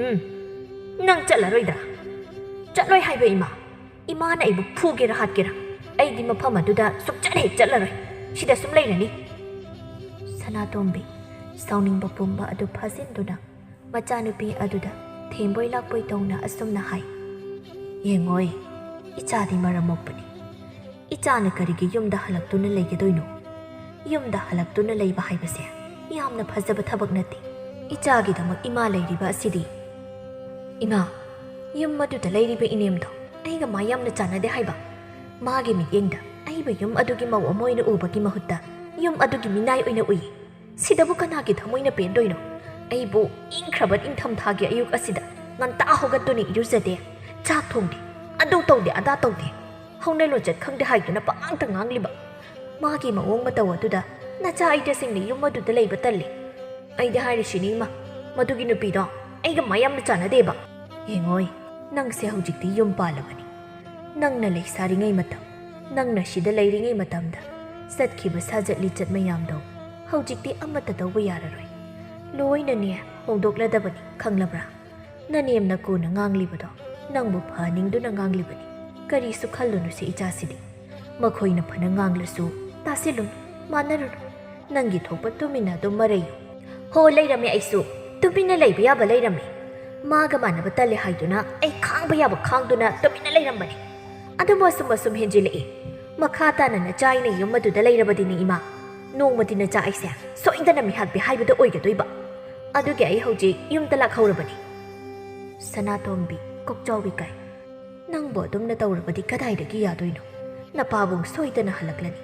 ꯎꯝ, ꯅꯪ ꯆꯠꯂꯔꯣꯏꯗ꯭ꯔꯥ?" "ꯆꯠꯂꯣꯏ ꯍꯥꯏꯕ ꯏꯃꯥ꯫ ꯏꯃꯥꯅ ꯑꯩꯕꯨ ꯐꯨꯒꯦꯔꯥ ꯍꯥꯠꯀꯦꯔꯥ, ꯑꯩꯗꯤ ꯃꯐꯝ ꯑꯗꯨꯗ ꯁꯨꯛꯆꯠ ꯍꯦꯛ ꯆꯠꯂꯔꯣꯏ꯫ ꯁꯤꯗ ꯁꯨꯝ ꯂꯩꯔꯅꯤ꯫" ꯁꯅꯥꯇꯣꯝꯕꯤ ꯁꯥꯎꯅꯤꯡꯕ ꯄꯨꯝꯕ ꯑꯗꯨ ꯐꯥꯖꯤꯟꯗꯨꯅ ꯃꯆꯥꯅꯨꯄꯤ ꯑꯗꯨꯗ ꯊꯦꯝꯕꯣꯏ ꯂꯥꯛꯄꯣꯏ ꯇꯧꯅ ꯑꯁꯨꯝꯅ ꯍꯥꯏ, "ꯌꯦꯡꯉꯣꯏ, ꯏꯆꯥꯗꯤ ꯃꯔꯝ ꯃꯣꯛꯄꯅꯤ꯫ ꯏꯆꯥꯅ ꯀꯔꯤꯒꯤ ꯌꯨꯝꯗ ꯍꯜꯂꯛꯇꯨꯅ ꯂꯩꯒꯗꯣꯏꯅꯣ? ꯌꯨꯝꯗ ꯍꯜꯂꯛꯇꯨꯅ ꯂꯩꯕ ꯍꯥꯏꯕꯁꯦ ꯌꯥꯝꯅ ꯐꯖꯕ ꯊꯕꯛ ꯅꯠꯇꯦ꯫ ꯏꯆꯥꯒꯤꯗꯃꯛ ꯏꯃꯥ ꯂꯩꯔꯤꯕ ꯑꯁꯤꯗꯤ꯫ ꯏꯃꯥ, ꯌꯨꯝ ꯑꯗꯨꯗ ꯂꯩꯔꯤꯕ ꯏꯅꯦꯝꯗꯣ ꯑꯩꯒ ꯃꯥ ꯌꯥꯝꯅ ꯆꯥꯟꯅꯗꯦ ꯍꯥꯏꯕ꯫ ꯃꯥꯒꯤ ꯃꯤꯠꯌꯦꯡꯗ ꯑꯩꯕꯨ ꯌꯨꯝ ꯑꯗꯨꯒꯤ ꯃꯧ ꯑꯃ ꯑꯣꯏꯅ ꯎꯕꯒꯤ ꯃꯍꯨꯠꯇ ꯌꯨꯝ ꯑꯗꯨꯒꯤ ꯃꯤꯅꯥꯏ ꯑꯣꯏꯅ ꯎꯏ꯫ ꯁꯤꯗꯕꯨ ꯀꯅꯥꯒꯤ ꯊꯃꯣꯏꯅ ꯄꯦꯟꯗꯣꯏꯅꯣ? ꯑꯩꯕꯨ ꯏꯪꯈ꯭ꯔꯕ ꯏꯪꯊꯝꯊꯥꯒꯤ ꯑꯌꯨꯛ ꯑꯁꯤꯗ ꯉꯟꯇꯥ ꯍꯧꯒꯠꯇꯨꯅ ꯏꯔꯨꯖꯗꯦ, ꯆꯥꯛ ꯊꯣꯡꯗꯦ, ꯑꯗꯨ ꯇꯧꯗꯦ, ꯑꯗꯥ ꯇꯧꯗꯦ, ꯍꯧꯅ ꯂꯣꯟꯆꯠ ꯈꯪꯗꯦ ꯍꯥꯏꯗꯨꯅ ꯄꯉꯥꯡꯇ ꯉꯥꯡꯂꯤꯕ꯫ ꯃꯥꯒꯤ ꯃꯑꯣꯡ ꯃꯇꯧ ꯑꯗꯨꯗ ꯅꯆꯥ ꯑꯩ ꯇꯁꯦꯡꯅ ꯌꯨꯝ ꯑꯗꯨꯗ ꯂꯩꯕ ꯇꯜꯂꯤ꯫ ꯑꯩꯗꯤ ꯍꯥꯏꯔꯤꯁꯤꯅꯤ ꯏꯃꯥ, ꯃꯗꯨꯒꯤ ꯅꯨꯄꯤꯗꯣ ꯑꯩꯒ ꯃꯥ ꯌꯥꯝꯅ ꯆꯥꯟꯅꯗꯦꯕ꯫ ꯌꯦꯡꯉꯣꯏ, ꯅꯪꯁꯦ ꯍꯧꯖꯤꯛꯇꯤ ꯌꯨꯝ ꯄꯥꯜꯂꯕꯅꯤ꯫ ꯅꯪꯅ ꯂꯩꯁꯥꯔꯤꯉꯩ ꯃꯇꯝ, ꯅꯪꯅ ꯁꯤꯗ ꯂꯩꯔꯤꯉꯩ ꯃꯇꯝꯗ ꯆꯠꯈꯤꯕ ꯁꯥꯖꯠ ꯂꯤꯆꯠ ꯃꯌꯥꯝꯗꯣ ꯍꯧꯖꯤꯛꯇꯤ ꯑꯃꯠꯇ ꯇꯧꯕ ꯌꯥꯔꯔꯣꯏ꯫ ꯂꯣꯏꯅꯅꯦ ꯍꯣꯡꯗꯣꯛꯂꯗꯕꯅꯤ, ꯈꯪꯂꯕ꯭ꯔꯥ? ꯅꯅꯦꯝ ꯅꯀꯨꯅ ꯉꯥꯡꯂꯤꯕꯗꯣ ꯅꯪꯕꯨ ꯐꯍꯟꯅꯤꯡꯗꯨꯅ ꯉꯥꯡꯂꯤꯕꯅꯤ꯫ ꯀꯔꯤꯁꯨ ꯈꯜꯂꯨꯅꯨꯁꯦ ꯏꯆꯥꯁꯤꯗꯤ꯫ ꯃꯈꯣꯏꯅ ꯐꯅ ꯉꯥꯡꯂꯁꯨ ꯇꯥꯁꯤꯜꯂꯨꯅꯨ, ꯃꯥꯟꯅꯔꯨꯅꯨ꯫ ꯅꯪꯒꯤ ꯊꯣꯛꯄ ꯇꯨꯃꯤꯟꯅ ꯑꯗꯨꯝ ꯃꯔꯩꯌꯨ꯫ ꯍꯣ, ꯂꯩꯔꯝꯃꯦ ꯑꯩꯁꯨ꯫ ꯇꯨꯃꯤꯟꯅ ꯂꯩꯕ ꯌꯥꯕ ꯂꯩꯔꯝꯃꯦ꯫ ꯃꯥꯒ ꯃꯥꯟꯅꯕ ꯇꯜꯂꯦ ꯍꯥꯏꯗꯨꯅ ꯑꯩ ꯈꯥꯡꯕ ꯌꯥꯕ ꯈꯥꯡꯗꯨꯅ ꯇꯨꯃꯤꯟꯅ ꯂꯩꯔꯝꯕꯅꯦ꯫ ꯑꯗꯨꯕꯨ ꯑꯁꯨꯝ ꯑꯁꯨꯝ ꯍꯦꯟꯖꯤꯜꯂꯛꯏ꯫ ꯃꯈꯥ ꯇꯥꯅ ꯅꯆꯥ ꯑꯩꯅ ꯌꯨꯝ ꯑꯗꯨꯗ ꯂꯩꯔꯕꯗꯤꯅꯦ ꯏꯃꯥ, ꯅꯣꯡꯃꯗꯤ ꯅꯆꯥ ꯑꯩꯁꯦ ꯁꯣꯏꯗꯅ ꯃꯤꯍꯥꯠꯄꯤ ꯍꯥꯏꯕꯗꯣ ꯑꯣꯏꯒꯗꯣꯏꯕ꯫ ꯑꯗꯨꯒꯤ ꯑꯩ ꯍꯧꯖꯤꯛ ꯌꯨꯝꯗ ꯂꯥꯛꯍꯧꯔꯕꯅꯤ꯫ ꯁꯅꯥꯇꯣꯝꯕꯤ, ꯀꯣꯛꯆꯥꯎꯕꯤ ꯀꯥꯏ꯫ ꯅꯪꯕꯨ ꯑꯗꯨꯝꯅ ꯇꯧꯔꯕꯗꯤ ꯀꯗꯥꯏꯗꯒꯤ ꯌꯥꯗꯣꯏꯅꯣ? ꯅꯄꯥꯕꯨꯡ ꯁꯣꯏꯗꯅ ꯍꯜꯂꯛꯂꯅꯤ꯫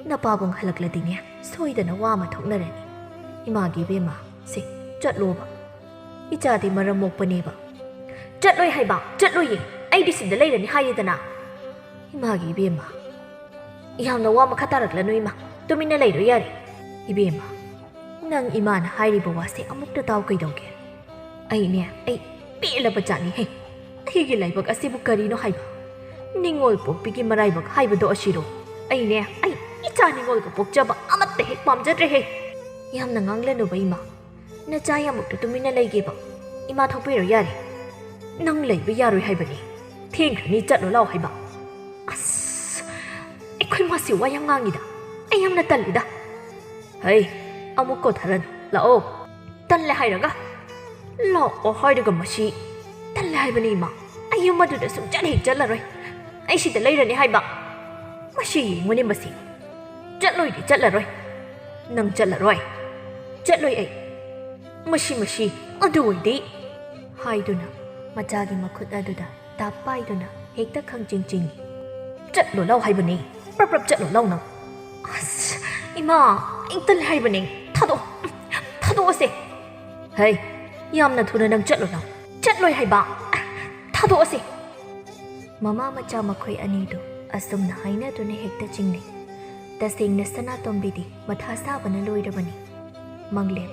ꯅꯄꯥꯕꯨꯡ ꯍꯜꯂꯛꯂꯗꯤꯅꯦ, ꯁꯣꯏꯗꯅ ꯋꯥ ꯑꯃ ꯊꯣꯛꯅꯔꯅꯤ꯫ ꯏꯃꯥꯒꯤ ꯏꯕꯦꯝꯃ, ꯁꯦ, ꯆꯠꯂꯣꯕ꯫ ꯏꯆꯥꯗꯤ ꯃꯔꯝ ꯃꯣꯛꯄꯅꯦꯕ꯫ ꯆꯠꯂꯣꯏ ꯍꯥꯏꯕ, ꯆꯠꯂꯣꯏꯌꯦ꯫ ꯑꯩꯗꯤ ꯁꯤꯗ ꯂꯩꯔꯅꯤ ꯍꯥꯏꯔꯦꯗꯅ꯫ ꯏꯃꯥꯒꯤ ꯏꯕꯦꯝꯃ, ꯌꯥꯝꯅ ꯋꯥ ꯃꯈꯥ ꯇꯥꯔꯛꯂꯅꯨ ꯏꯃꯥ꯫ ꯇꯨꯃꯤꯟꯅ ꯂꯩꯔꯣ ꯌꯥꯔꯦ꯫ ꯏꯕꯦꯝꯃ, ꯅꯪ ꯏꯃꯥꯅ ꯍꯥꯏꯔꯤꯕ ꯋꯥꯁꯦ ꯑꯃꯨꯛꯇ ꯇꯥꯎ ꯀꯩꯗꯧꯒꯦ? ꯑꯩꯅꯦ, ꯑꯩ ꯄꯦꯜꯂꯕ ꯖꯥꯠꯅꯤꯍꯦ꯫ ꯑꯩꯒꯤ ꯂꯥꯏꯕꯛ ꯑꯁꯤꯕꯨ ꯀꯔꯤꯅꯣ ꯍꯥꯏꯕ? ꯅꯤꯡꯉꯣꯜ ꯄꯣꯛꯄꯤꯒꯤ ꯃꯔꯥꯏꯕꯛ ꯍꯥꯏꯕꯗꯣ ꯑꯁꯤꯔꯣ? ꯑꯩꯅꯦ, ꯑꯩ ꯏꯆꯥ ꯅꯤꯡꯉꯣꯜꯒ ꯄꯣꯛꯆꯕ ꯑꯃꯠꯇ ꯍꯦꯛ ꯄꯥꯝꯖꯗ꯭ꯔꯦꯍꯦ꯫ ꯌꯥꯝꯅ ꯉꯥꯡꯂꯅꯨꯕ ꯏꯃꯥ꯫ ꯅꯆꯥ ꯑꯃꯨꯛꯇ ꯇꯨꯃꯤꯟꯅ ꯂꯩꯒꯦꯕ꯫ ꯏꯃꯥ ꯊꯣꯛꯄꯤꯔꯣ ꯌꯥꯔꯦ꯫ ꯅꯪ ꯂꯩꯕ ꯌꯥꯔꯣꯏ ꯍꯥꯏꯕꯅꯤ꯫ ꯊꯦꯡꯈ꯭ꯔꯅꯤ, ꯆꯠꯂꯣ ꯂꯥꯛꯑꯣ ꯍꯥꯏꯕ꯫ ꯑꯁ, ꯑꯩꯈꯣꯏ ꯃꯥꯁꯤ ꯋꯥ ꯌꯥꯝ ꯉꯥꯡꯉꯤꯗ꯫ ꯑꯩ ꯌꯥꯝꯅ ꯇꯜꯂꯤꯗ꯫ ꯍꯩ, ꯑꯃꯨꯛ ꯀꯣꯊꯔꯅꯨ꯫ ꯂꯥꯛꯑꯣ꯫ ꯇꯜꯂꯦ ꯍꯥꯏꯔꯒ꯫ ꯂꯥꯛꯑꯣ ꯍꯥꯏꯔꯒ ꯃꯁꯤ꯫ ꯇꯜꯂꯦ ꯍꯥꯏꯕꯅꯤ ꯏꯃꯥ꯫ ꯑꯩ ꯌꯨꯝ ꯑꯗꯨꯗ ꯁꯨꯡꯆꯠ ꯍꯦꯛ ꯆꯠꯂꯔꯣꯏ꯫ ꯑꯩ ꯁꯤꯗ ꯂꯩꯔꯅꯤ ꯍꯥꯏꯕ꯫ ꯃꯁꯤ ꯌꯦꯡꯉꯨꯅꯦ ꯃꯁꯤ꯫ "ꯆꯠꯂꯣꯏꯗꯤ ꯆꯠꯂꯔꯣꯏ꯫ ꯅꯪ ꯆꯠꯂꯔꯣꯏ꯫ ꯆꯠꯂꯣꯏ ꯑꯩ꯫ ꯃꯁꯤ, ꯃꯁꯤ, ꯑꯗꯨ ꯑꯣꯏꯗꯤ," ꯍꯥꯏꯗꯨꯅ ꯃꯆꯥꯒꯤ ꯃꯈꯨꯠ ꯑꯗꯨꯗ ꯇꯥꯞ ꯄꯥꯏꯗꯨꯅ ꯍꯦꯛꯇ ꯈꯪꯆꯤꯡ ꯆꯤꯡꯏ꯫ "ꯆꯠꯂꯣ ꯂꯥꯎ ꯍꯥꯏꯕꯅꯤ꯫ ꯄ꯭ꯔꯞ ꯄ꯭ꯔꯞ ꯆꯠꯂꯣ ꯂꯥꯎ ꯅꯪ꯫ ꯑꯁ, ꯏꯃꯥ, ꯑꯩ ꯇꯜꯂꯦ ꯍꯥꯏꯕꯅꯤ꯫ ꯊꯥꯗꯣꯛꯑꯣ, ꯊꯥꯗꯣꯛꯑꯁꯦ꯫ ꯍꯩ, ꯌꯥꯝꯅ ꯊꯨꯅ ꯅꯪ ꯆꯠꯂꯣ ꯂꯥꯎ꯫ ꯆꯠꯂꯣꯏ ꯍꯥꯏꯕ꯫ ꯊꯥꯗꯣꯛꯑꯁꯦ꯫" ꯃꯃꯥ ꯃꯆꯥ ꯃꯈꯣꯏ ꯑꯅꯤꯗꯨ ꯑꯁꯨꯝꯅ ꯍꯥꯏꯅꯗꯨꯅ ꯍꯦꯛꯇ ꯆꯤꯡꯅꯩ꯫ ꯇꯁꯦꯡꯅ ꯁꯅꯥꯇꯣꯝꯕꯤꯗꯤ ꯃꯊꯥ ꯁꯥꯕꯅ ꯂꯣꯏꯔꯕꯅꯤ꯫ ꯃꯪꯂꯦꯝ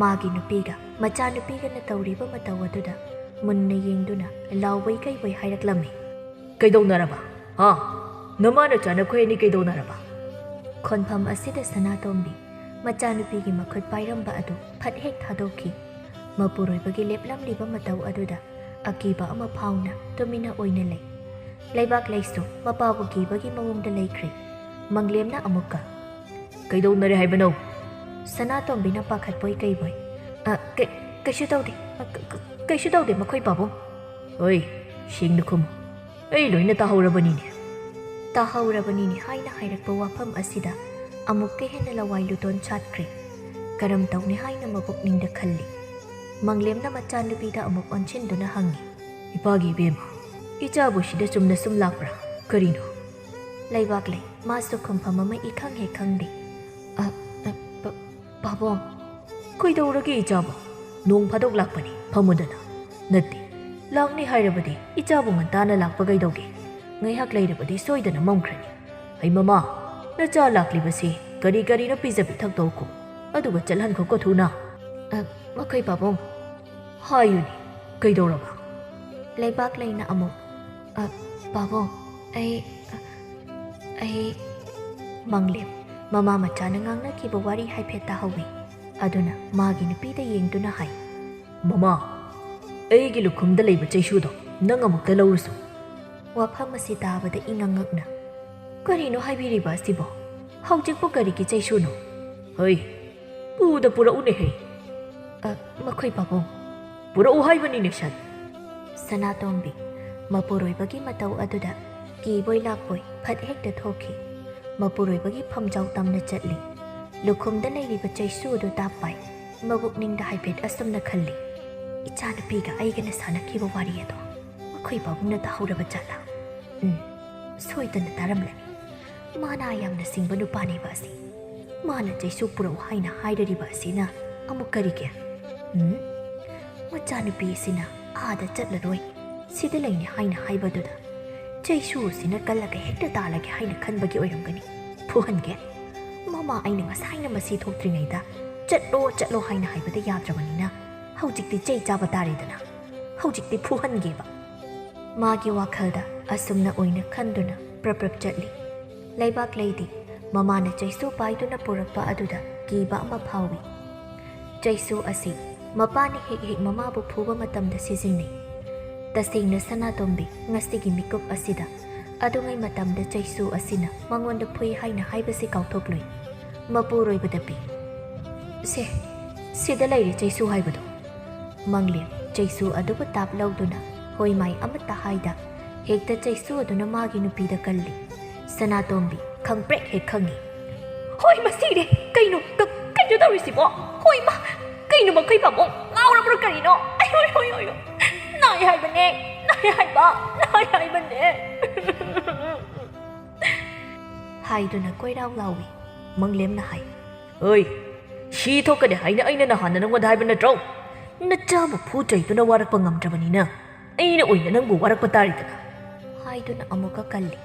ꯃꯥꯒꯤ ꯅꯨꯄꯤꯒ ꯃꯆꯥꯅꯨꯄꯤꯒꯅ ꯇꯧꯔꯤꯕ ꯃꯇꯧ ꯑꯗꯨꯗ ꯃꯨꯟꯅ ꯌꯦꯡꯗꯨꯅ ꯂꯥꯎꯕꯣꯏ ꯀꯩꯕꯣꯏ ꯍꯥꯏꯔꯛꯂꯝꯃꯤ꯫ "ꯀꯩꯗꯧꯅꯔꯕ? ꯍꯥ? ꯅꯃꯥ ꯅꯆꯥ ꯅꯈꯣꯏ ꯑꯅꯤ ꯀꯩꯗꯧꯅꯔꯕ?" ꯈꯣꯟꯐꯝ ꯑꯁꯤꯗ ꯁꯅꯥꯇꯣꯝꯕꯤ ꯃꯆꯥꯅꯨꯄꯤꯒꯤ ꯃꯈꯨꯠ ꯄꯥꯏꯔꯝꯕ ꯑꯗꯨ ꯐꯠ ꯍꯦꯛ ꯊꯥꯗꯣꯛꯈꯤ꯫ ꯃꯄꯨꯔꯣꯏꯕꯒꯤ ꯂꯦꯞꯂꯝꯂꯤꯕ ꯃꯇꯧ ꯑꯗꯨꯗ ꯑꯀꯤꯕ ꯑꯃ ꯐꯥꯎꯅ ꯇꯨꯃꯤꯟꯅ ꯑꯣꯏꯅ ꯂꯩ꯫ ꯂꯩꯕꯥꯛꯂꯩꯁꯨ ꯃꯄꯥꯕꯨ ꯀꯤꯕꯒꯤ ꯃꯑꯣꯡꯗ ꯂꯩꯈ꯭ꯔꯦ꯫ ꯃꯪꯂꯦꯝꯅ ꯑꯃꯨꯛꯀ, "ꯀꯩꯗꯧꯅꯔꯦ ꯍꯥꯏꯕꯅꯣ?" ꯁꯅꯥꯇꯣꯝꯕꯤꯅ ꯄꯥꯈꯠꯄꯣꯏ ꯀꯩꯕꯣꯏ, "ꯑ, ꯀꯩ-, ꯀꯩꯁꯨ ꯇꯧꯗꯦ꯫ ꯑ, ꯀ-, ꯀ-, ꯀꯩꯁꯨ ꯇꯧꯗꯦ, ꯃꯈꯣꯏ ꯄꯥꯕꯨꯡ꯫" "ꯍꯣꯏ, ꯁꯦꯡꯅ ꯈꯨꯝꯃꯨ꯫ ꯑꯩ ꯂꯣꯏꯅ ꯇꯥꯍꯧꯔꯕꯅꯤꯅꯦ꯫" ꯇꯥꯍꯧꯔꯕꯅꯤꯅꯦ ꯍꯥꯏꯅ ꯍꯥꯏꯔꯛꯄ ꯋꯥꯐꯝ ꯑꯁꯤꯗ ꯑꯃꯨꯛꯀ ꯍꯦꯟꯅ ꯂꯋꯥꯏ ꯂꯨꯇꯣꯟ ꯁꯥꯠꯈ꯭ꯔꯦ꯫ ꯀꯔꯝ ꯇꯧꯅꯤ ꯍꯥꯏꯅ ꯃꯄꯨꯛꯅꯤꯡꯗ ꯈꯜꯂꯤ꯫ ꯃꯪꯂꯦꯝꯅ ꯃꯆꯥꯅꯨꯄꯤꯗ ꯑꯃꯨꯛ ꯑꯣꯟꯁꯤꯟꯗꯨꯅ ꯍꯪꯉꯤ, "ꯏꯄꯥꯒꯤ ꯏꯕꯦꯝꯃ, ꯏꯆꯥꯕꯨ ꯁꯤꯗ ꯆꯨꯝꯅ ꯁꯨꯝ ꯂꯥꯛꯄ꯭ꯔꯥ? ꯀꯔꯤꯅꯣ?" ꯂꯩꯕꯥꯛꯂꯩ ꯃꯥꯁꯨ ꯈꯨꯝꯐꯝ ꯑꯃ ꯏꯈꯪ ꯍꯦꯛ ꯈꯪꯗꯦ꯫ "ꯑ, ꯑ, ꯄ-, ꯄꯥꯕꯨꯡ꯫" "ꯀꯩꯗꯧꯔꯒꯦ ꯏꯆꯥꯕꯨ? ꯅꯣꯡ ꯐꯥꯗꯣꯛ ꯂꯥꯛꯄꯅꯤ, ꯐꯝꯃꯨꯗꯅ꯫ ꯅꯠꯇꯦ, ꯂꯥꯛꯅꯤ ꯍꯥꯏꯔꯕꯗꯤ ꯏꯆꯥꯕꯨ ꯉꯟꯇꯥꯅ ꯂꯥꯛꯄ ꯀꯩꯗꯧꯒꯦ? ꯉꯥꯏꯍꯥꯛ ꯂꯩꯔꯕꯗꯤ ꯁꯣꯏꯗꯅ ꯃꯝꯈ꯭ꯔꯅꯤ꯫ ꯍꯩ ꯃꯃꯥ, ꯅꯆꯥ ꯂꯥꯛꯂꯤꯕꯁꯤ ꯀꯔꯤ ꯀꯔꯤꯅꯣ ꯄꯤꯖ ꯄꯤꯊꯛ ꯇꯧꯈꯣ, ꯑꯗꯨꯒ ꯆꯠꯍꯟꯈꯣꯀꯣ ꯊꯨꯅ꯫" "ꯑ, ꯃꯈꯣꯏ ꯄꯥꯕꯨꯡ꯫" "ꯍꯥꯏꯌꯨꯅꯦ, ꯀꯩꯗꯧꯔꯕ?" ꯂꯩꯕꯥꯛꯂꯩꯅ ꯑꯃꯨꯛ, "ꯑ, ꯄꯥꯕꯨꯡ, ꯑꯩ, ꯑ, ꯑꯩ," ꯃꯪꯂꯦꯝ ꯃꯃꯥ ꯃꯆꯥꯅ ꯉꯥꯡꯅꯈꯤꯕ ꯋꯥꯔꯤ ꯍꯥꯏꯐꯦꯠ ꯇꯥꯍꯧꯏ꯫ ꯑꯗꯨꯅ ꯃꯥꯒꯤ ꯅꯨꯄꯤꯗ ꯌꯦꯡꯗꯨꯅ ꯍꯥꯏ, "ꯃꯃꯥ, ꯑꯩꯒꯤ ꯂꯨꯈꯨꯝꯗ ꯂꯩꯕ ꯆꯩꯁꯨꯗꯣ ꯅꯪ ꯑꯃꯨꯛꯇ ꯂꯧꯔꯨꯁꯨ꯫" ꯋꯥꯐꯝ ꯑꯁꯤ ꯇꯥꯕꯗ ꯏꯉꯛ ꯉꯛꯅ, "ꯀꯔꯤꯅꯣ ꯍꯥꯏꯕꯤꯔꯤꯕ ꯑꯁꯤꯕꯣ? ꯍꯧꯖꯤꯛꯄꯨ ꯀꯔꯤꯒꯤ ꯆꯩꯁꯨꯅꯣ? ꯍꯩ, ꯄꯨꯗ ꯄꯨꯔꯛꯎꯅꯦ ꯍꯩ꯫" "ꯑ, ꯃꯈꯣꯏ ꯄꯥꯕꯨꯡ꯫" "ꯄꯨꯔꯛꯎ ꯍꯥꯏꯕꯅꯤꯅꯦ ꯁꯟ꯫" ꯁꯅꯥꯇꯣꯝꯕꯤ ꯃꯄꯨꯔꯣꯏꯕꯒꯤ ꯃꯇꯧ ꯑꯗꯨꯗ ꯀꯤꯕꯣꯏ ꯂꯥꯛꯄꯣꯏ ꯐꯠ ꯍꯦꯛꯇ ꯊꯣꯛꯈꯤ꯫ ꯃꯄꯨꯔꯣꯏꯕꯒꯤ ꯐꯝꯖꯥꯎ ꯇꯝꯅ ꯆꯠꯂꯤ꯫ ꯂꯨꯈꯨꯝꯗ ꯂꯩꯔꯤꯕ ꯆꯩꯁꯨ ꯑꯗꯨ ꯇꯥꯞꯄꯥꯏ꯫ ꯃꯕꯨꯛꯅꯤꯡꯗ ꯍꯥꯏꯐꯦꯠ ꯑꯁꯨꯝꯅ ꯈꯜꯂꯤ, "ꯏꯆꯥꯅꯨꯄꯤꯒ ꯑꯩꯒꯅ ꯁꯥꯟꯅꯈꯤꯕ ꯋꯥꯔꯤ ꯑꯗꯣ ꯃꯈꯣꯏ ꯄꯥꯕꯨꯡꯅ ꯇꯥꯍꯧꯔꯕ ꯖꯥꯠꯂꯥ? ꯎꯝ, ꯁꯣꯏꯗꯅ ꯇꯥꯔꯝꯂꯅꯤ꯫ ꯃꯥꯅ ꯌꯥꯝꯅ ꯁꯤꯡꯕ ꯅꯨꯄꯥꯅꯦꯕ ꯑꯁꯤ꯫ ꯃꯥꯅ ꯆꯩꯁꯨ ꯄꯨꯔꯛꯎ ꯍꯥꯏꯅ ꯍꯥꯏꯔꯔꯤꯕ ꯑꯁꯤꯅ ꯑꯃꯨꯛ ꯀꯔꯤꯒꯤ? ꯎꯝ? ꯃꯆꯥꯅꯨꯄꯤ ꯑꯁꯤꯅ ꯑꯥꯗ ꯆꯠꯂꯔꯣꯏ, ꯁꯤꯗ ꯂꯩꯅꯤ ꯍꯥꯏꯅ ꯍꯥꯏꯕꯗꯨꯗ ꯆꯩꯁꯨ ꯑꯁꯤꯅ ꯀꯜꯂꯒ ꯍꯦꯛꯇ ꯇꯥꯜꯂꯒꯦ ꯍꯥꯏꯅ ꯈꯟꯕꯒꯤ ꯑꯣꯏꯔꯝꯒꯅꯤ꯫ ꯐꯨꯍꯟꯒꯦ꯫ ꯃꯃꯥ ꯑꯩꯅ ꯉꯁꯥꯏꯅ ꯃꯁꯤ ꯊꯣꯛꯇ꯭ꯔꯤꯉꯩꯗ ꯆꯠꯂꯣ, ꯆꯠꯂꯣ ꯍꯥꯏꯅ ꯍꯥꯏꯕꯗ ꯌꯥꯗ꯭ꯔꯕꯅꯤꯅ ꯍꯧꯖꯤꯛꯇꯤ ꯆꯩ ꯆꯥꯕ ꯇꯥꯔꯦꯗꯅ꯫ ꯍꯧꯖꯤꯛꯇꯤ ꯐꯨꯍꯟꯒꯦꯕ꯫ ꯃꯥꯒꯤ ꯋꯥꯈꯜꯗ ꯑꯁꯨꯝꯅ ꯑꯣꯏꯅ ꯈꯟꯗꯨꯅ ꯄ꯭ꯔꯞ ꯄ꯭ꯔꯞ ꯆꯠꯂꯤ꯫ ꯂꯩꯕꯥꯛ ꯂꯩꯗꯤ ꯃꯃꯥꯅ ꯆꯩꯁꯨ ꯄꯥꯏꯗꯨꯅ ꯄꯨꯔꯛꯄ ꯑꯗꯨꯗ ꯀꯤꯕ ꯑꯃ ꯐꯥꯎꯏ꯫ ꯆꯩꯁꯨ ꯑꯁꯤ ꯃꯄꯥꯅ ꯍꯦꯛ ꯍꯦꯛ ꯃꯃꯥꯕꯨ ꯐꯨꯕ ꯃꯇꯝꯗ ꯁꯤꯖꯤꯟꯅꯩ꯫ ꯇꯁꯦꯡꯅ ꯁꯅꯥꯇꯣꯝꯕꯤ ꯉꯁꯤꯒꯤ ꯃꯤꯀꯨꯞ ꯑꯁꯤꯗ ꯑꯗꯨꯉꯩ ꯃꯇꯝꯗ ꯆꯩꯁꯨ ꯑꯁꯤꯅ ꯃꯉꯣꯟꯗ ꯐꯨꯏ ꯍꯥꯏꯅ ꯍꯥꯏꯕꯁꯤ ꯀꯥꯎꯊꯣꯛꯂꯨꯏ꯫ ꯃꯄꯨꯔꯣꯏꯕꯗ ꯄꯤ꯫ "ꯁꯦ, ꯁꯤꯗ ꯂꯩꯔꯦ ꯆꯩꯁꯨ ꯍꯥꯏꯕꯗꯣ꯫" ꯃꯪꯂꯦꯝ ꯆꯩꯁꯨ ꯑꯗꯨꯕꯨ ꯇꯥꯞ ꯂꯧꯗꯨꯅ ꯍꯣꯏ ꯃꯥꯏ ꯑꯃꯠꯇ ꯍꯥꯏꯗ ꯍꯦꯛꯇ ꯆꯩꯁꯨ ꯑꯗꯨꯅ ꯃꯥꯒꯤ ꯅꯨꯄꯤꯗ ꯀꯜꯂꯤ꯫ ꯁꯅꯥꯇꯣꯝꯕꯤ ꯈꯪꯄ꯭ꯔꯦꯛ ꯍꯦꯛ ꯈꯪꯉꯤ꯫ "ꯍꯣꯏ ꯃꯁꯤꯔꯦ! ꯀꯩꯅꯣ, ꯀ-, ꯀꯩꯅꯣ ꯇꯧꯔꯤꯁꯤꯕꯣ? ꯍꯣꯏ ꯃꯥ! ꯀꯩꯅꯣ ꯃꯈꯣꯏ ꯄꯥꯕꯨꯡ ꯉꯥꯎꯔꯕ꯭ꯔꯥ ꯀꯔꯤꯅꯣ? ꯑꯩ ꯍꯣꯏ, ꯍꯣꯏ, ꯍꯣꯏ, ꯍꯣꯏ! ꯅꯥꯏ ꯍꯥꯏꯕꯅꯦ! ꯅꯥꯏ ꯍꯥꯏꯕ! ꯅꯥꯏ ꯍꯥꯏꯕꯅꯦ!" ꯍꯥꯏꯗꯨꯅ ꯀꯣꯏꯔꯥꯎ ꯂꯥꯎꯏ꯫ ꯃꯪꯂꯦꯝꯅ ꯍꯥꯏ, "ꯍꯣꯏ, ꯁꯤ ꯊꯣꯛꯀꯅꯤ ꯍꯥꯏꯅ ꯑꯩꯅ ꯅꯍꯥꯟꯅ ꯅꯪꯉꯣꯟꯗ ꯍꯥꯏꯕ ꯅꯠꯇ꯭ꯔꯣ? ꯅꯆꯥꯕꯨ ꯐꯨ ꯆꯩꯗꯨꯅ ꯋꯥꯔꯛꯄ ꯉꯝꯗ꯭ꯔꯕꯅꯤꯅ ꯑꯩꯅ ꯑꯣꯏꯅ ꯅꯪꯕꯨ ꯋꯥꯔꯛꯄ ꯇꯥꯔꯦꯗꯅ," ꯍꯥꯏꯗꯨꯅ ꯑꯃꯨꯛꯀ ꯀꯜꯂꯤ꯫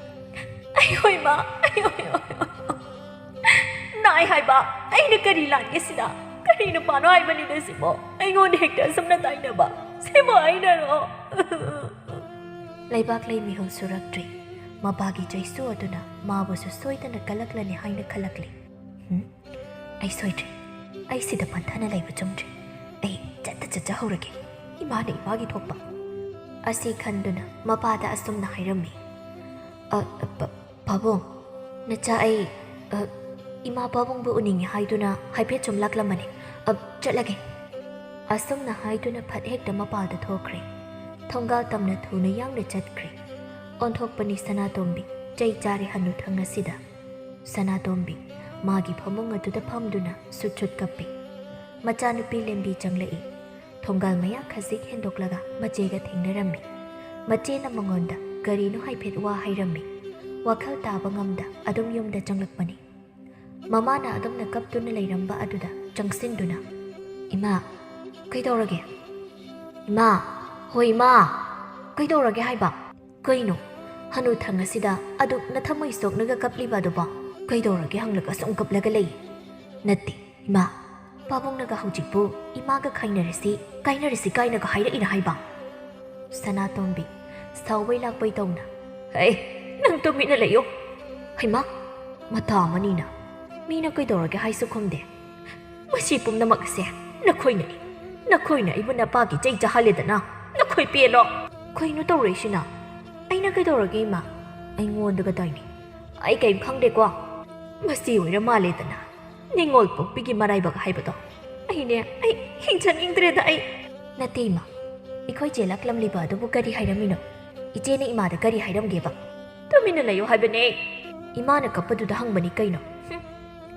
"ꯑꯩ ꯍꯣꯏ ꯃꯥ, ꯑꯩ ꯍꯣꯏ, ꯍꯣꯏ, ꯍꯣꯏ, ꯍꯣꯏ꯫ ꯅꯥꯏ ꯍꯥꯏꯕ, ꯑꯩꯅ ꯀꯔꯤ ꯂꯥꯟꯒꯦ ꯁꯤꯗ? ꯀꯔꯤ ꯅꯨꯄꯥꯅꯣ ꯍꯥꯏꯕꯅꯤꯗ ꯁꯤꯕꯣ? ꯑꯩꯉꯣꯟꯗ ꯍꯦꯛꯇ ꯑꯁꯨꯝꯅ ꯇꯥꯏꯅꯕ? ꯁꯤꯕꯨ ꯑꯩꯅꯔꯣ?" ꯂꯩꯕꯥꯛ ꯂꯩ ꯃꯤꯍꯨꯜ ꯁꯨꯔꯛꯇ꯭ꯔꯤ꯫ ꯃꯄꯥꯒꯤ ꯆꯩꯁꯨ ꯑꯗꯨꯅ ꯃꯥꯕꯨꯁꯨ ꯁꯣꯏꯗꯅ ꯀꯜꯂꯛꯂꯅꯤ ꯍꯥꯏꯅ ꯈꯜꯂꯛꯂꯤ꯫ "ꯍꯨꯝ? ꯑꯩ ꯁꯣꯏꯗ꯭ꯔꯦ꯫ ꯑꯩ ꯁꯤꯗ ꯄꯟꯊꯅ ꯂꯩꯕ ꯆꯨꯝꯗ꯭ꯔꯦ꯫ ꯑꯩ ꯆꯠꯇ ꯆꯠꯆꯍꯧꯔꯒꯦ꯫ ꯏꯃꯥꯅ ꯏꯃꯥꯒꯤ ꯊꯣꯛꯄ꯫" ꯑꯁꯤ ꯈꯟꯗꯨꯅ ꯃꯄꯥꯗ ꯑꯁꯨꯝꯅ ꯍꯥꯏꯔꯝꯃꯤ, "ꯑ, ꯑ, ꯄ-, ꯄꯥꯕꯨꯡ, ꯅꯆꯥ ꯑꯩ, ꯑ, ꯏꯃꯥ ꯄꯥꯕꯨꯡꯕꯨ ꯎꯅꯤꯡꯉꯤ ꯍꯥꯏꯗꯨꯅ ꯍꯥꯏꯐꯦꯠ ꯁꯨꯝ ꯂꯥꯛꯂꯝꯕꯅꯤ꯫ ꯑ, ꯆꯠꯂꯒꯦ꯫" ꯑꯁꯨꯝꯅ ꯍꯥꯏꯗꯨꯅ ꯐꯠ ꯍꯦꯛꯇ ꯃꯄꯥꯗ ꯊꯣꯛꯈ꯭ꯔꯦ꯫ ꯊꯣꯡꯒꯥꯜ ꯇꯝꯅ ꯊꯨꯅ ꯌꯥꯡꯅ ꯆꯠꯈ꯭ꯔꯦ꯫ ꯑꯣꯟꯊꯣꯛꯄꯅꯤ ꯁꯅꯥꯇꯣꯝꯕꯤ, ꯆꯩ ꯆꯥꯔꯦ ꯍꯅꯨꯊꯪ ꯑꯁꯤꯗ꯫ ꯁꯅꯥꯇꯣꯝꯕꯤ ꯃꯥꯒꯤ ꯐꯃꯨꯡ ꯑꯗꯨꯗ ꯐꯝꯗꯨꯅ ꯁꯨꯠ ꯁꯨꯠ ꯀꯞꯄꯤ꯫ ꯃꯆꯥꯅꯨꯄꯤ ꯂꯦꯝꯕꯤ ꯆꯪꯂꯛꯏ꯫ ꯊꯣꯡꯒꯥꯜ ꯃꯌꯥ ꯈꯖꯤꯛ ꯍꯦꯟꯗꯣꯛꯂꯒ ꯃꯆꯦꯒ ꯊꯦꯡꯅꯔꯝꯃꯤ꯫ ꯃꯆꯦꯅ ꯃꯉꯣꯟꯗ ꯀꯔꯤꯅꯣ ꯍꯥꯏꯐꯦꯠ ꯋꯥ ꯍꯥꯏꯔꯝꯃꯤ꯫ ꯋꯥꯈꯜ ꯇꯥꯕ ꯉꯝꯗ ꯑꯗꯨꯝ ꯌꯨꯝꯗ ꯆꯪꯂꯛꯄꯅꯤ꯫ ꯃꯃꯥꯅ ꯑꯗꯨꯝꯅ ꯀꯞꯇꯨꯅ ꯂꯩꯔꯝꯕ ꯑꯗꯨꯗ ꯆꯪꯁꯤꯟꯗꯨꯅ, "ꯏꯃꯥ, ꯀꯩꯗꯧꯔꯒꯦ? ꯏꯃꯥ, ꯍꯣꯏ ꯏꯃꯥ, ꯀꯩꯗꯧꯔꯒꯦ ꯍꯥꯏꯕ? ꯀꯩꯅꯣ, ꯍꯅꯨꯊꯪ ꯑꯁꯤꯗ ꯑꯗꯨꯛ ꯅꯊꯃꯣꯏ ꯁꯣꯛꯅꯒ ꯀꯞꯂꯤꯕ ꯑꯗꯨꯕꯣ? ꯀꯩꯗꯧꯔꯒꯦ ꯍꯪꯂꯒ ꯁꯨꯝ ꯀꯞꯂꯒ ꯂꯩ?" "ꯅꯠꯇꯦ ꯏꯃꯥ, ꯄꯥꯕꯨꯡꯅꯒ ꯍꯧꯖꯤꯛꯄꯨ ꯏꯃꯥꯒ ꯈꯥꯏꯅꯔꯁꯤ, ꯀꯥꯏꯅꯔꯁꯤ ꯀꯥꯏꯅꯒ ꯍꯥꯏꯔꯛꯏꯔ ꯍꯥꯏꯕ?" ꯁꯅꯥꯇꯣꯝꯕꯤ ꯁꯥꯎꯕꯩ ꯂꯥꯛꯄꯩ ꯇꯧꯅ, "ꯍꯩ, ꯅꯪ ꯇꯨꯃꯤꯟꯅ ꯂꯩꯌꯣ꯫ ꯍꯩꯃꯥ, ꯃꯇꯥ ꯑꯃꯅꯤꯅ, ꯃꯤꯅ ꯀꯩꯗꯧꯔꯒꯦ ꯍꯥꯏꯁꯨ ꯈꯨꯝꯗꯦ꯫ ꯃꯁꯤ ꯄꯨꯝꯅꯃꯛ ꯑꯁꯦ ꯅꯈꯣꯏꯅꯅꯤ꯫ ꯅꯈꯣꯏꯅ ꯑꯩꯕꯨ ꯅꯄꯥꯒꯤ ꯆꯩ ꯆꯥꯍꯜꯂꯦꯗꯅ꯫ ꯅꯈꯣꯏ ꯄꯦꯜꯂꯣ꯫" "ꯀꯩꯅꯣ ꯇꯧꯔꯛꯏꯁꯤꯅ? ꯑꯩꯅ ꯀꯩꯗꯧꯔꯒꯦ ꯏꯃꯥ? ꯑꯩꯉꯣꯟꯗꯒ ꯇꯥꯏꯅꯦ꯫ ꯑꯩ ꯀꯩꯝ ꯈꯪꯗꯦꯀꯣ꯫ ꯃꯁꯤ ꯑꯣꯏꯔ ꯃꯥꯜꯂꯦꯗꯅ, ꯅꯤꯡꯉꯣꯜ ꯄꯣꯛꯄꯤꯒꯤ ꯃꯔꯥꯏꯕꯛ ꯍꯥꯏꯕꯗꯣ꯫ ꯑꯩꯅꯦ, ꯑꯩ ꯍꯤꯡꯖꯅꯤꯡꯗ꯭ꯔꯦꯗ ꯑꯩ꯫" "ꯅꯠꯇꯦ ꯏꯃꯥ, ꯑꯩꯈꯣꯏ ꯆꯦ ꯂꯥꯛꯂꯝꯂꯤꯕ ꯑꯗꯨꯕꯨ ꯀꯔꯤ ꯍꯥꯏꯔꯝꯃꯤꯅꯣ? ꯏꯆꯦꯅ ꯏꯃꯥꯗ ꯀꯔꯤ ꯍꯥꯏꯔꯝꯒꯦꯕ?" "ꯇꯨꯃꯤꯟꯅ ꯂꯩꯌꯨ ꯍꯥꯏꯕꯅꯦ꯫ ꯏꯃꯥꯅ ꯀꯞꯄꯗꯨꯗ ꯍꯪꯕꯅꯤ ꯀꯩꯅꯣ꯫ ꯍꯨꯝ,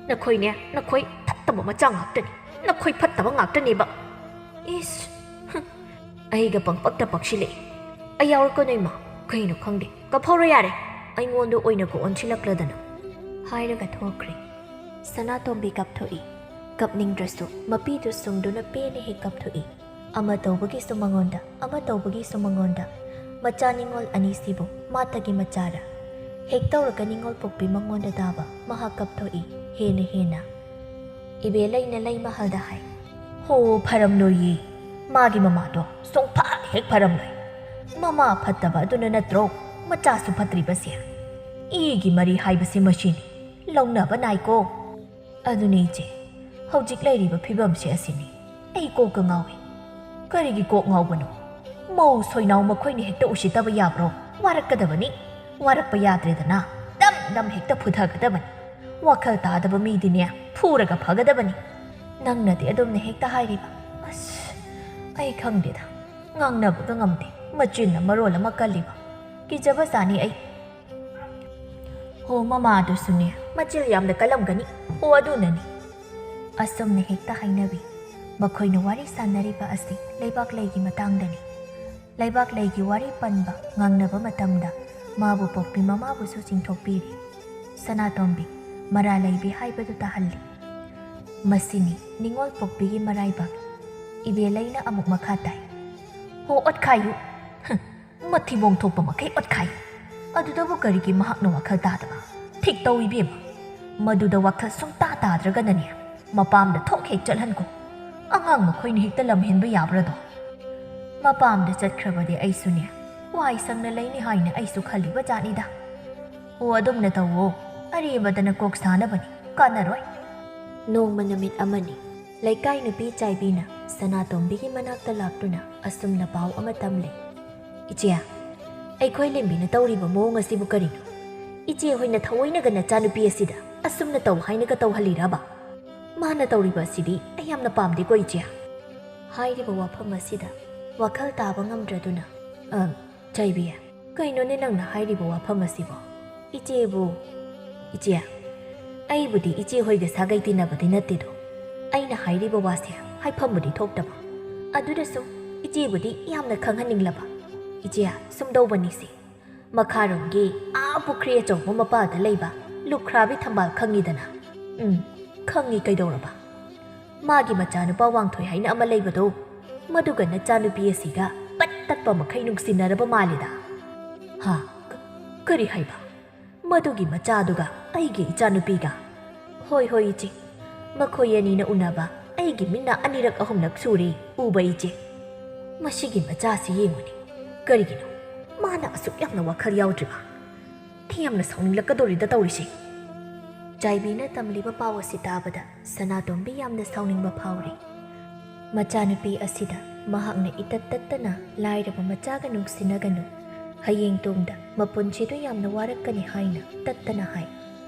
ꯅꯈꯣꯏꯅꯦ, ꯅꯈꯣꯏ ꯐꯠꯇꯕ ꯃꯆꯥ ꯉꯥꯛꯇꯅꯤ꯫ ꯅꯈꯣꯏ ꯐꯠꯇꯕ ꯉꯥꯛꯇꯅꯦꯕ꯫" "ꯏꯁ, ꯍꯨꯝ, ꯑꯩꯒ ꯄꯪꯄꯛꯇ ꯄꯛꯁꯤꯜꯂꯛꯏ꯫ ꯑꯩ ꯌꯥꯎꯔꯛꯀꯅꯨ ꯏꯃꯥ, ꯀꯩꯅꯣ ꯈꯪꯗꯦ꯫ ꯀꯞꯐꯧꯔꯣ ꯌꯥꯔꯦ, ꯑꯩꯉꯣꯟꯗ ꯑꯣꯏꯅꯒ ꯑꯣꯟꯁꯤꯜꯂꯛꯂꯗꯅ꯫" ꯍꯥꯏꯔꯒ ꯊꯣꯛꯈ꯭ꯔꯦ꯫ ꯁꯅꯥꯇꯣꯝꯕꯤ ꯀꯞꯊꯣꯛꯏ꯫ ꯀꯞꯅꯤꯡꯗ꯭ꯔꯁꯨ ꯃꯄꯤꯗꯨ ꯁꯨꯡꯗꯨꯅ ꯄꯦꯟꯅ ꯍꯦꯛ ꯀꯞꯊꯣꯛꯏ꯫ ꯑꯃ ꯇꯧꯕꯒꯤꯁꯨ ꯃꯉꯣꯟꯗ, ꯑꯃ ꯇꯧꯕꯒꯤꯁꯨ ꯃꯉꯣꯟꯗ꯫ ꯃꯆꯥ ꯅꯤꯡꯉꯣꯜ ꯑꯅꯤꯁꯤꯕꯨ ꯃꯥꯇꯒꯤ ꯃꯆꯥꯔ? ꯍꯦꯛ ꯇꯧꯔꯒ ꯅꯤꯡꯉꯣꯜ ꯄꯣꯛꯄꯤ ꯃꯉꯣꯟꯗ ꯇꯥꯕ ꯃꯍꯥꯛ ꯀꯞꯊꯣꯛꯏ ꯍꯦꯟꯅ ꯍꯦꯟꯅ꯫ ꯏꯕꯦ ꯂꯩꯅ ꯂꯩꯃꯍꯜꯗ ꯍꯥꯏ, "ꯍꯣ, ꯐꯔꯝꯂꯣꯏꯌꯦ꯫ ꯃꯥꯒꯤ ꯃꯃꯥꯗꯣ ꯁꯨꯡꯐ ꯍꯦꯛ ꯐꯔꯝꯂꯣꯏ꯫ ꯃꯃꯥ ꯐꯠꯇꯕ ꯑꯗꯨꯅ ꯅꯠꯇ꯭ꯔꯣ ꯃꯆꯥꯁꯨ ꯐꯠꯇ꯭ꯔꯤꯕꯁꯦ? ꯏꯒꯤ ꯃꯔꯤ ꯍꯥꯏꯕꯁꯦ ꯃꯁꯤꯅꯤ꯫ ꯂꯧꯅꯕ ꯅꯥꯏꯀꯣ꯫" "ꯑꯗꯨꯅꯦ ꯏꯆꯦ, ꯍꯧꯖꯤꯛ ꯂꯩꯔꯤꯕ ꯐꯤꯕꯝꯁꯦ ꯑꯁꯤꯅꯤ꯫ ꯑꯩ ꯀꯣꯛꯀ ꯉꯥꯎꯏ꯫" "ꯀꯔꯤꯒꯤ ꯀꯣꯛ ꯉꯥꯎꯕꯅꯣ? ꯃꯧ ꯁꯣꯏꯅꯥꯎ ꯃꯈꯣꯏꯅ ꯍꯦꯛꯇ ꯎꯁꯤꯠꯇꯕ ꯌꯥꯕ꯭ꯔꯣ? ꯋꯥꯔꯛꯀꯗꯕꯅꯤ꯫ ꯋꯥꯔꯛꯄ ꯌꯥꯗ꯭ꯔꯦꯗꯅ ꯗꯝ ꯗꯝ ꯍꯦꯛꯇ ꯐꯨꯊꯒꯗꯕꯅꯤ꯫ ꯋꯥꯈꯜ ꯇꯥꯗꯕ ꯃꯤꯗꯤꯅꯦ ꯐꯨꯔꯒ ꯐꯒꯗꯕꯅꯤ꯫ ꯅꯪꯅꯗꯤ ꯑꯗꯨꯝꯅ ꯍꯦꯛꯇ ꯍꯥꯏꯔꯤꯕ꯫ ꯑꯁ, ꯑꯩ ꯈꯪꯗꯦꯗ꯫ ꯉꯥꯡꯅꯕꯒ ꯉꯝꯗꯦ꯫ ꯃꯆꯤꯟꯅ ꯃꯔꯣꯜ ꯑꯃ ꯀꯜꯂꯤꯕ꯫ ꯀꯤꯖꯕ ꯖꯥꯠꯅꯤ ꯑꯩ꯫" ꯍꯣ, ꯃꯃꯥꯗꯨꯁꯨꯅꯦ, ꯃꯆꯤꯜ ꯌꯥꯝꯅ ꯀꯜꯂꯝꯒꯅꯤ꯫ ꯍꯣ, ꯑꯗꯨꯅꯅꯤ꯫ ꯑꯁꯨꯝꯅ ꯍꯦꯛꯇ ꯍꯥꯏꯅꯕꯤ꯫ ꯃꯈꯣꯏꯅ ꯋꯥꯔꯤ ꯁꯥꯟꯅꯔꯤꯕ ꯑꯁꯤ ꯂꯩꯕꯥꯛ ꯂꯩꯒꯤ ꯃꯇꯥꯡꯗꯅꯤ꯫ ꯂꯩꯕꯥꯛ ꯂꯩꯒꯤ ꯋꯥꯔꯤ ꯄꯟꯕ ꯉꯥꯡꯅꯕ ꯃꯇꯝꯗ ꯃꯥꯕꯨ ꯄꯣꯛꯄꯤ ꯃꯃꯥꯕꯨꯁꯨ ꯆꯤꯡꯊꯣꯛꯄꯤꯔꯤ꯫ ꯁꯅꯥꯇꯣꯝꯕꯤ, ꯃꯔꯥ ꯂꯩꯕꯤ ꯍꯥꯏꯕꯗꯨ ꯇꯥꯍꯜꯂꯤ꯫ ꯃꯁꯤꯅꯤ ꯅꯤꯉꯣꯜ ꯄꯣꯛꯄꯤꯒꯤ ꯃꯔꯥꯏꯕꯛ꯫ ꯏꯕꯦꯂꯩꯅ ꯑꯃꯨꯛ ꯃꯈꯥ ꯇꯥꯏ꯫ ꯍꯣ, ꯑꯣꯠꯈꯥꯏꯌꯨ꯫ ꯍ, ꯃꯊꯤꯕꯣꯡ ꯊꯣꯛꯄ ꯃꯈꯩ ꯑꯣꯠꯈꯥꯏ꯫ ꯑꯗꯨꯗꯕꯨ ꯀꯔꯤꯒꯤ ꯃꯍꯥꯛꯅ ꯋꯥꯈꯜ ꯇꯥꯗꯕ? ꯊꯤꯛ ꯇꯧ ꯏꯕꯦꯝꯃ꯫ ꯃꯗꯨꯗ ꯋꯥꯈꯜ ꯁꯨꯡꯇꯥ ꯇꯥꯗ꯭ꯔꯒꯅꯅꯦ, ꯃꯄꯥꯝꯗ ꯊꯣꯛ ꯍꯦꯛ ꯆꯠꯍꯟꯈꯣ꯫ ꯑꯉꯥꯡ ꯃꯈꯣꯏꯅ ꯍꯦꯛꯇ ꯂꯝ ꯍꯦꯟꯕ ꯌꯥꯕ꯭ꯔꯗꯣ? ꯃꯄꯥꯝꯗ ꯆꯠꯈ꯭ꯔꯕꯗꯤ ꯑꯩꯁꯨꯅꯦ, ꯋꯥꯏ ꯁꯪꯅ ꯂꯩꯅꯤ ꯍꯥꯏꯅ ꯑꯩꯁꯨ ꯈꯜꯂꯤꯕ ꯖꯥꯠꯅꯤꯗ꯫ ꯑꯣ, ꯑꯗꯨꯝꯅ ꯇꯧꯋꯣ꯫ ꯑꯔꯦꯝꯕꯗꯅ ꯀꯣꯛ ꯁꯥꯅꯕꯅꯤ, ꯀꯥꯟꯅꯔꯣꯏ꯫ ꯅꯣꯡꯃ ꯅꯨꯃꯤꯠ ꯑꯃꯅꯤ꯫ ꯂꯩꯀꯥꯏ ꯅꯨꯄꯤ ꯆꯥꯏꯕꯤꯅ ꯁꯅꯥꯇꯣꯝꯕꯤꯒꯤ ꯃꯅꯥꯛꯇ ꯂꯥꯛꯇꯨꯅ ꯑꯁꯨꯝꯅ ꯄꯥꯎ ꯑꯃ ꯇꯝꯂꯦ꯫ "ꯏꯆꯦ, ꯑꯩꯈꯣꯏ ꯂꯦꯝꯕꯤꯅ ꯇꯧꯔꯤꯕ ꯃꯑꯣꯡ ꯑꯁꯤꯕꯨ ꯀꯔꯤꯅꯣ? ꯏꯆꯦ ꯍꯣꯏꯅ ꯊꯑꯣꯏꯅꯒ ꯅꯆꯥꯅꯨꯄꯤ ꯑꯁꯤꯗ ꯑꯁꯨꯝꯅ ꯇꯧ ꯍꯥꯏꯅꯒ ꯇꯧꯍꯜꯂꯤꯔꯕ? ꯃꯥꯅ ꯇꯧꯔꯤꯕ ꯑꯁꯤꯗꯤ ꯑꯩ ꯌꯥꯝꯅ ꯄꯥꯝꯗꯦꯀꯣ, ꯏꯆꯦ꯫" ꯍꯥꯏꯔꯤꯕ ꯋꯥꯐꯝ ꯑꯁꯤꯗ ꯋꯥꯈꯜ ꯇꯥꯕ ꯉꯝꯗ꯭ꯔꯗꯨꯅ, "ꯑ, ꯆꯥꯏꯕꯤ, ꯀꯩꯅꯣꯅꯦ ꯅꯪꯅ ꯍꯥꯏꯔꯤꯕ ꯋꯥꯐꯝ ꯑꯁꯤꯕꯣ? ꯏꯆꯦꯕꯨ?" "ꯏꯆꯦ, ꯑꯩꯕꯨꯗꯤ ꯏꯆꯦ ꯍꯣꯏꯒ ꯁꯥꯒꯩ ꯇꯤꯟꯅꯕꯗꯤ ꯅꯠꯇꯦꯗꯣ꯫ ꯑꯩꯅ ꯍꯥꯏꯔꯤꯕ ꯋꯥꯁꯦ ꯍꯥꯏꯐꯝꯕꯨꯗꯤ ꯊꯣꯛꯇꯕ꯫ ꯑꯗꯨꯗꯁꯨ ꯏꯆꯦꯕꯨꯗꯤ ꯌꯥꯝꯅ ꯈꯪꯍꯟꯅꯤꯡꯂꯕ꯫ ꯏꯆꯦ, ꯁꯨꯝꯗꯧꯕꯅꯤꯁꯦ꯫ ꯃꯈꯥꯔꯣꯝꯒꯤ ꯑꯥ ꯄꯨꯈ꯭ꯔꯤ ꯑꯆꯧꯕ ꯃꯄꯥꯗ ꯂꯩꯕ ꯂꯨꯈ꯭ꯔꯥꯕꯤ ꯊꯝꯕꯥꯜ ꯈꯪꯉꯤꯗꯅ?" "ꯎꯝ, ꯈꯪꯉꯤ, ꯀꯩꯗꯧꯔꯕ?" "ꯃꯥꯒꯤ ꯃꯆꯥꯅꯨꯄꯥ ꯋꯥꯡꯊꯣꯏ ꯍꯥꯏꯅ ꯑꯃ ꯂꯩꯕꯗꯣ, ꯃꯗꯨꯒ ꯅꯆꯥꯅꯨꯄꯤ ꯑꯁꯤꯒ ꯄꯠ ꯇꯠꯄ ꯃꯈꯩ ꯅꯨꯡꯁꯤꯅꯔꯕ ꯃꯥꯜꯂꯤꯗ꯫" "ꯍꯥ? ꯀ-, ꯀꯔꯤ ꯍꯥꯏꯕ? ꯃꯗꯨꯒꯤ ꯃꯆꯥꯗꯨꯒ ꯑꯩꯒꯤ ꯏꯆꯥꯅꯨꯄꯤꯒ?" "ꯍꯣꯏ, ꯍꯣꯏ, ꯏꯆꯦ꯫ ꯃꯈꯣꯏ ꯑꯅꯤꯅ ꯎꯅꯕ ꯑꯩꯒꯤ ꯃꯤꯠꯅ ꯑꯅꯤꯔꯛ ꯑꯍꯨꯝꯂꯛ ꯁꯨꯔꯦ ꯎꯕ, ꯏꯆꯦ꯫ ꯃꯁꯤꯒꯤ ꯃꯆꯥꯁꯤ ꯌꯦꯡꯉꯨꯅꯦ꯫ ꯀꯔꯤꯒꯤꯅꯣ ꯃꯥꯅ ꯑꯁꯨꯛ ꯌꯥꯝꯅ ꯋꯥꯈꯜ ꯌꯥꯎꯗ꯭ꯔꯤꯕ? ꯊꯤ ꯌꯥꯝꯅ ꯁꯥꯎꯅꯤꯡꯂꯛꯀꯗꯧꯔꯤꯗ ꯇꯧꯔꯤꯁꯦ꯫" ꯆꯥꯏꯕꯤꯅ ꯇꯝꯂꯤꯕ ꯄꯥꯎ ꯑꯁꯤ ꯇꯥꯕꯗ ꯁꯅꯥꯇꯣꯝꯕꯤ ꯌꯥꯝꯅ ꯁꯥꯎꯅꯤꯡꯕ ꯐꯥꯎꯔꯤ꯫ ꯃꯆꯥꯅꯨꯄꯤ ꯑꯁꯤꯗ ꯃꯍꯥꯛꯅ ꯏꯇꯠ ꯇꯠꯇꯅ ꯂꯥꯏꯔꯕ ꯃꯆꯥꯒ ꯅꯨꯡꯁꯤꯅꯒꯅꯨ, ꯍꯌꯦꯡ ꯇꯨꯡꯗ ꯃꯄꯨꯟꯁꯤꯗꯨ ꯌꯥꯝꯅ ꯋꯥꯔꯛꯀꯅꯤ ꯍꯥꯏꯅ ꯇꯠꯇꯅ ꯍꯥꯏ꯫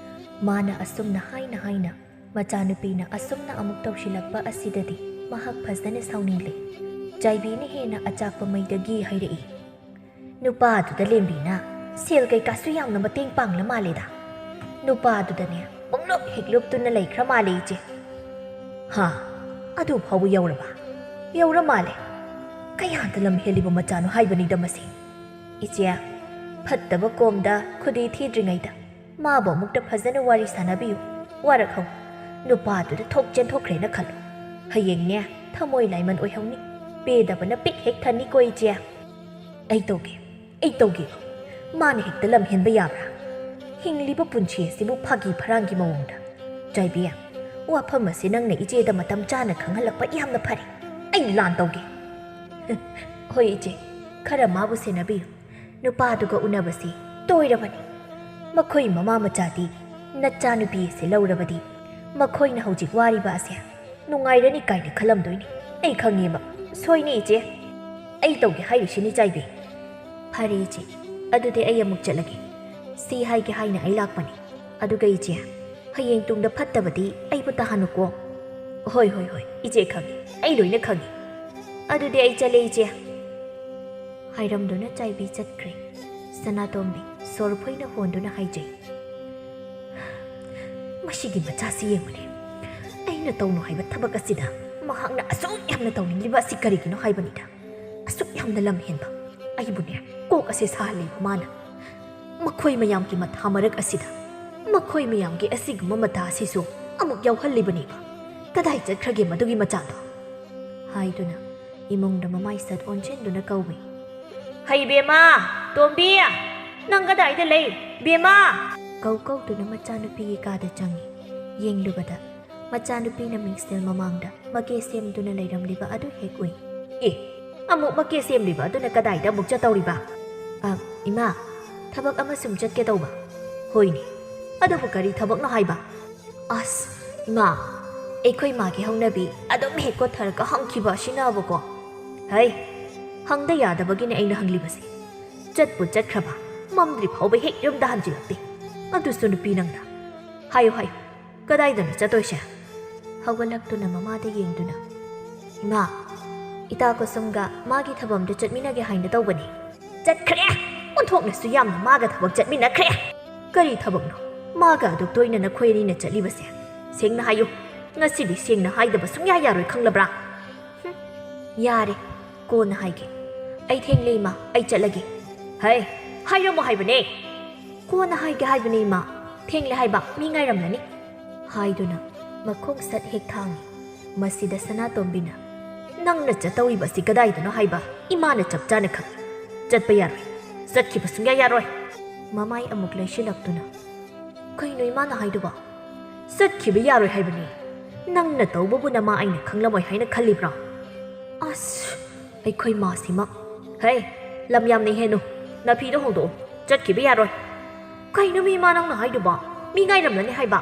ꯃꯥꯅ ꯑꯁꯨꯝꯅ ꯍꯥꯏꯅ ꯍꯥꯏꯅ ꯃꯆꯥꯅꯨꯄꯤꯅ ꯑꯁꯨꯝꯅ ꯑꯃꯨꯛ ꯇꯧꯁꯤꯜꯂꯛꯄ ꯑꯁꯤꯗꯗꯤ ꯃꯍꯥꯛ ꯐꯖꯅ ꯁꯥꯎꯅꯤꯡꯂꯦ꯫ ꯆꯥꯏꯕꯤꯅ ꯍꯦꯟꯅ ꯑꯆꯥꯛꯄ ꯃꯩꯗꯒꯤ ꯍꯥꯏꯔꯛꯏ, "ꯅꯨꯄꯥꯗꯨꯗ ꯂꯦꯝꯕꯤꯅ ꯁꯦꯜ ꯀꯩꯀꯥꯁꯨ ꯌꯥꯝꯅ ꯃꯇꯦꯡ ꯄꯥꯡꯂ ꯃꯥꯜꯂꯦꯗ꯫ ꯅꯨꯄꯥꯗꯨꯗꯅꯦ ꯄꯪꯂꯨꯞ ꯍꯦꯛ ꯂꯨꯞꯇꯨꯅ ꯂꯩꯈ꯭ꯔ ꯃꯥꯜꯂꯦ ꯏꯆꯦ꯫ ꯍꯥ? ꯑꯗꯨ ꯐꯥꯎꯕ ꯌꯧꯔꯕ? ꯌꯧꯔ ꯃꯥꯜꯂꯦ꯫ ꯀꯌꯥꯗ ꯂꯝ ꯍꯦꯜꯂꯤꯕ ꯃꯆꯥꯅꯣ ꯍꯥꯏꯕꯅꯤꯗ ꯃꯁꯤ꯫ ꯏꯆꯦ, ꯐꯠꯇꯕ ꯀꯣꯝꯗ ꯈꯨꯗꯤ ꯊꯤꯗ꯭ꯔꯤꯉꯩꯗ ꯃꯥꯕꯨ ꯑꯃꯨꯛꯇ ꯐꯖꯅ ꯋꯥꯔꯤ ꯁꯥꯟꯅꯕꯤꯌꯨ꯫ ꯋꯥꯔꯛꯍꯧ꯫ ꯅꯨꯄꯥꯗꯨꯗ ꯊꯣꯛ ꯆꯦꯟꯊꯣꯛꯈ꯭ꯔꯦꯅ ꯈꯜꯂꯨ꯫ ꯍꯌꯦꯡꯅꯦ ꯊꯃꯣꯏ ꯂꯥꯏꯃꯟ ꯑꯣꯏꯍꯧꯅꯤ꯫ ꯄꯦꯗꯕꯅ ꯄꯤꯛ ꯍꯦꯛ ꯊꯟꯅꯤꯀꯣ ꯏꯆꯦ꯫ ꯑꯩ ꯇꯧꯒꯦ, ꯑꯩ ꯇꯧꯒꯦ꯫ ꯃꯥꯅ ꯍꯦꯛꯇ ꯂꯝ ꯍꯦꯟꯕ ꯌꯥꯕ꯭ꯔꯥ? ꯍꯤꯡꯂꯤꯕ ꯄꯨꯟꯁꯤ ꯑꯁꯤꯕꯨ ꯐꯥꯒꯤ ꯐꯔꯥꯡꯒꯤ ꯃꯑꯣꯡꯗ꯫ ꯆꯥꯏꯕꯤ, ꯋꯥꯐꯝ ꯑꯁꯤ ꯅꯪꯅ ꯏꯆꯦꯗ ꯃꯇꯝ ꯆꯥꯅ ꯈꯪꯍꯜꯂꯛꯄ ꯌꯥꯝꯅ ꯐꯔꯦ꯫ ꯑꯩ ꯂꯥꯟ ꯇꯧꯒꯦ꯫ ꯍꯣꯏ ꯏꯆꯦ, ꯈꯔ ꯃꯥꯕꯨ ꯁꯦꯟꯅꯕꯤꯌꯨ꯫ ꯅꯨꯄꯥꯗꯨꯒ ꯎꯅꯕꯁꯤ ꯇꯣꯏꯔꯕꯅꯤ꯫ ꯃꯈꯣꯏ ꯃꯃꯥ ꯃꯆꯥꯗꯤ ꯅꯆꯥꯅꯨꯄꯤ ꯑꯁꯤ ꯂꯧꯔꯕꯗꯤ ꯃꯈꯣꯏꯅ ꯍꯧꯖꯤꯛ ꯋꯥꯔꯤꯕ ꯑꯁꯦ ꯅꯨꯡꯉꯥꯏꯔꯅꯤ ꯀꯥꯏꯅ ꯈꯜꯂꯝꯗꯣꯏꯅꯤ꯫ ꯑꯩ ꯈꯪꯉꯦꯕ꯫ ꯁꯣꯏꯅꯤ ꯏꯆꯦ꯫ ꯑꯩ ꯇꯧꯒꯦ ꯍꯥꯏꯔꯤꯁꯤꯅꯤ ꯆꯥꯏꯕꯤ꯫ ꯐꯔꯦ ꯏꯆꯦ, ꯑꯗꯨꯗꯤ ꯑꯩ ꯑꯃꯨꯛ ꯆꯠꯂꯒꯦ꯫ ꯁꯤ ꯍꯥꯏꯒꯦ ꯍꯥꯏꯅ ꯑꯩ ꯂꯥꯛꯄꯅꯤ꯫ ꯑꯗꯨꯒ ꯏꯆꯦ, ꯍꯌꯦꯡ ꯇꯨꯡꯗ ꯐꯠꯇꯕꯗꯤ ꯑꯩꯕꯨ ꯇꯥꯍꯟꯅꯨꯀꯣ꯫ ꯍꯣꯏ, ꯍꯣꯏ, ꯍꯣꯏ, ꯏꯆꯦ ꯈꯪꯉꯤ, ꯑꯩ ꯂꯣꯏꯅ ꯈꯪꯉꯤ꯫ ꯑꯗꯨꯗꯤ ꯑꯩ ꯆꯠꯂꯦ ꯏꯆꯦ꯫ ꯍꯥꯏꯔꯝꯗꯨꯅ ꯆꯥꯏꯕꯤ ꯆꯠꯈ꯭ꯔꯦ꯫ ꯁꯅꯥꯇꯣꯝꯕꯤ ꯁꯣꯔ ꯐꯣꯏꯅ ꯍꯣꯟꯗꯨꯅ ꯍꯥꯏꯖꯩ, "ꯃꯁꯤꯒꯤ ꯃꯆꯥꯁꯤ ꯌꯦꯡꯉꯨꯅꯦ, ꯑꯩꯅ ꯇꯧꯅꯨ ꯍꯥꯏꯕ ꯊꯕꯛ ꯑꯁꯤꯗ ꯃꯍꯥꯛꯅ ꯑꯁꯨꯛ ꯌꯥꯝꯅ ꯇꯧꯅꯤꯡꯂꯤꯕ ꯑꯁꯤ ꯀꯔꯤꯒꯤꯅꯣ ꯍꯥꯏꯕꯅꯤꯗ꯫ ꯑꯁꯨꯛ ꯌꯥꯝꯅ ꯂꯝ ꯍꯦꯟꯕ ꯑꯩꯕꯨꯅꯦ ꯀꯣꯛ ꯑꯁꯦ ꯁꯥꯍꯜꯂꯤꯕ ꯃꯥꯅ꯫ ꯃꯈꯣꯏ ꯃꯌꯥꯝꯒꯤ ꯃꯊꯥ ꯃꯔꯛ ꯑꯁꯤꯗ ꯃꯈꯣꯏ ꯃꯌꯥꯝꯒꯤ ꯑꯁꯤꯒꯨꯝꯕ ꯃꯊꯥ ꯑꯁꯤꯁꯨ ꯑꯃꯨꯛ ꯌꯥꯎꯍꯜꯂꯤꯕꯅꯦꯕ꯫ ꯀꯗꯥꯏ ꯆꯠꯈ꯭ꯔꯒꯦ ꯃꯗꯨꯒꯤ ꯃꯆꯥꯗꯣ?" ꯍꯥꯏꯗꯨꯅ ꯏꯃꯨꯡꯗ ꯃꯃꯥꯏ ꯁꯠ ꯑꯣꯟꯁꯤꯟꯗꯨꯅ ꯀꯧꯏ꯫ "ꯍꯩ ꯕꯦꯝꯃ! ꯇꯣꯝꯕꯤ! ꯅꯪ ꯀꯗꯥꯏꯗ ꯂꯩ? ꯕꯦꯝꯃ!" ꯀꯧ ꯀꯧꯗꯨꯅ ꯃꯆꯥꯅꯨꯄꯤꯒꯤ ꯀꯥꯗ ꯆꯪꯏ꯫ ꯌꯦꯡꯂꯨꯕꯗ ꯃꯆꯥꯅꯨꯄꯤꯅ ꯃꯤꯡꯁꯦꯜ ꯃꯃꯥꯡꯗ ꯃꯀꯦ ꯁꯦꯝꯗꯨꯅ ꯂꯩꯔꯝꯂꯤꯕ ꯑꯗꯨ ꯍꯦꯛ ꯎꯏ꯫ "ꯑꯦ, ꯑꯃꯨꯛ ꯃꯀꯦ ꯁꯦꯝꯂꯤꯕ ꯑꯗꯨꯅ ꯀꯗꯥꯏꯗ ꯑꯃꯨꯛ ꯆꯠꯇꯧꯔꯤꯕ?" "ꯑ, ꯏꯃꯥ, ꯊꯕꯛ ꯑꯃ ꯁꯨꯝ ꯆꯠꯀꯦ ꯇꯧꯕ꯫" "ꯍꯣꯏꯅꯦ, ꯑꯗꯨꯕꯨ ꯀꯔꯤ ꯊꯕꯛꯅꯣ ꯍꯥꯏꯕ?" "ꯑꯁ, ꯏꯃꯥ, ꯑꯩꯈꯣꯏ ꯃꯥꯒꯤ ꯍꯧꯅꯕꯤ ꯑꯗꯨꯝ ꯍꯦꯛ ꯀꯣꯠꯊꯔꯒ ꯍꯪꯈꯤꯕ ꯑꯁꯤꯅꯕꯀꯣ꯫" "ꯍꯩ, ꯍꯪꯗ ꯌꯥꯗꯕꯒꯤꯅꯦ ꯑꯩꯅ ꯍꯪꯂꯤꯕꯁꯦ꯫ ꯆꯠꯄꯨ ꯆꯠꯈ꯭ꯔꯕ, ꯃꯝꯗ꯭ꯔꯤ ꯐꯥꯎꯕ ꯍꯦꯛ ꯌꯨꯝꯗ ꯍꯟꯖꯤꯜꯂꯛꯇꯦ꯫ ꯑꯗꯨꯁꯨ ꯅꯨꯄꯤ ꯅꯪꯅ꯫ ꯍꯥꯏꯌꯨ, ꯍꯥꯏꯌꯨ, ꯀꯗꯥꯏꯗꯅꯣ ꯆꯠꯇꯣꯏꯁꯦ?" ꯍꯧꯒꯠꯂꯛꯇꯨꯅ ꯃꯃꯥꯗ ꯌꯦꯡꯗꯨꯅ, "ꯏꯃꯥ, ꯏꯇꯥ ꯀꯨꯁꯨꯝꯒ ꯃꯥꯒꯤ ꯊꯕꯛ ꯑꯝꯗ ꯆꯠꯃꯤꯟꯅꯒꯦ ꯍꯥꯏꯅ ꯇꯧꯕꯅꯦ꯫" "ꯆꯠꯈ꯭ꯔꯦ! ꯑꯣꯟꯊꯣꯛꯅꯁꯨ ꯌꯥꯝꯅ ꯃꯥꯒ ꯊꯕꯛ ꯆꯠꯃꯤꯟꯅꯈ꯭ꯔꯦ!" "ꯀꯔꯤ ꯊꯕꯛꯅꯣ?" ꯃꯥꯒ ꯑꯗꯨꯛ ꯇꯣꯏꯅ ꯅꯈꯣꯏ ꯑꯅꯤꯅ ꯆꯠꯂꯤꯕꯁꯦ? ꯁꯦꯡꯅ ꯍꯥꯏꯌꯨ꯫ ꯉꯁꯤꯗꯤ ꯁꯦꯡꯅ ꯍꯥꯏꯗꯕ ꯁꯨꯡꯌꯥ ꯌꯥꯔꯣꯏ, ꯈꯪꯂꯕ꯭ꯔꯥ? ꯍꯨꯝ, ꯌꯥꯔꯦ, ꯀꯣꯟꯅ ꯍꯥꯏꯒꯦ꯫ ꯑꯩ ꯊꯦꯡꯂꯦ, ꯏꯃꯥ, ꯑꯩ ꯆꯠꯂꯒꯦ꯫ ꯍꯩ, ꯍꯥꯏꯔꯝꯃꯣ ꯍꯥꯏꯕꯅꯦ꯫ ꯀꯣꯟꯅ ꯍꯥꯏꯒꯦ ꯍꯥꯏꯕꯅꯦ, ꯏꯃꯥ꯫ ꯊꯦꯡꯂꯦ ꯍꯥꯏꯕ, ꯃꯤ ꯉꯥꯏꯔꯝꯂꯅꯤ꯫ ꯍꯥꯏꯗꯨꯅ ꯃꯈꯣꯡ ꯁꯠ ꯍꯦꯛ ꯊꯥꯡꯉꯤ꯫ ꯃꯁꯤꯗ ꯁꯅꯥꯇꯣꯝꯕꯤꯅ, "ꯅꯪꯅ ꯆꯠꯇꯧꯔꯤꯕ ꯑꯁꯤ ꯀꯗꯥꯏꯗꯅꯣ ꯍꯥꯏꯕ? ꯏꯃꯥꯅ ꯆꯞ ꯆꯥꯅ ꯈꯪꯏ꯫ ꯆꯠꯄ ꯌꯥꯔꯣꯏ꯫ ꯆꯠꯈꯤꯕ ꯁꯨꯡꯌꯥ ꯌꯥꯔꯣꯏ꯫" ꯃꯃꯥꯏ ꯑꯃꯨꯛ ꯂꯩꯁꯤꯜꯂꯛꯇꯨꯅ, "ꯀꯩꯅꯣ ꯏꯃꯥꯅ ꯍꯥꯏꯗꯨꯕꯣ?" "ꯆꯠꯈꯤꯕ ꯌꯥꯔꯣꯏ ꯍꯥꯏꯕꯅꯤ꯫ ꯅꯪꯅ ꯇꯧꯕꯕꯨ ꯅꯃꯥ ꯑꯩꯅ ꯈꯪꯂꯝꯃꯣꯏ ꯍꯥꯏꯅ ꯈꯜꯂꯤꯕ꯭ꯔꯣ?" ꯑꯁ, ꯑꯩꯈꯣꯏ ꯃꯥꯁꯤꯃ꯫ ꯍꯩ, ꯂꯝ ꯌꯥꯝꯅ ꯍꯦꯟꯅꯨ꯫ ꯅꯐꯤꯗꯣ ꯍꯣꯡꯗꯣꯛꯎ꯫ ꯆꯠꯈꯤꯕ ꯌꯥꯔꯣꯏ꯫ ꯀꯩꯅꯣ ꯃꯤ ꯏꯃꯥ ꯅꯪꯅ ꯍꯥꯏꯗꯨꯕꯣ? ꯃꯤ ꯉꯥꯏꯔꯝꯂꯅꯤ ꯍꯥꯏꯕ꯫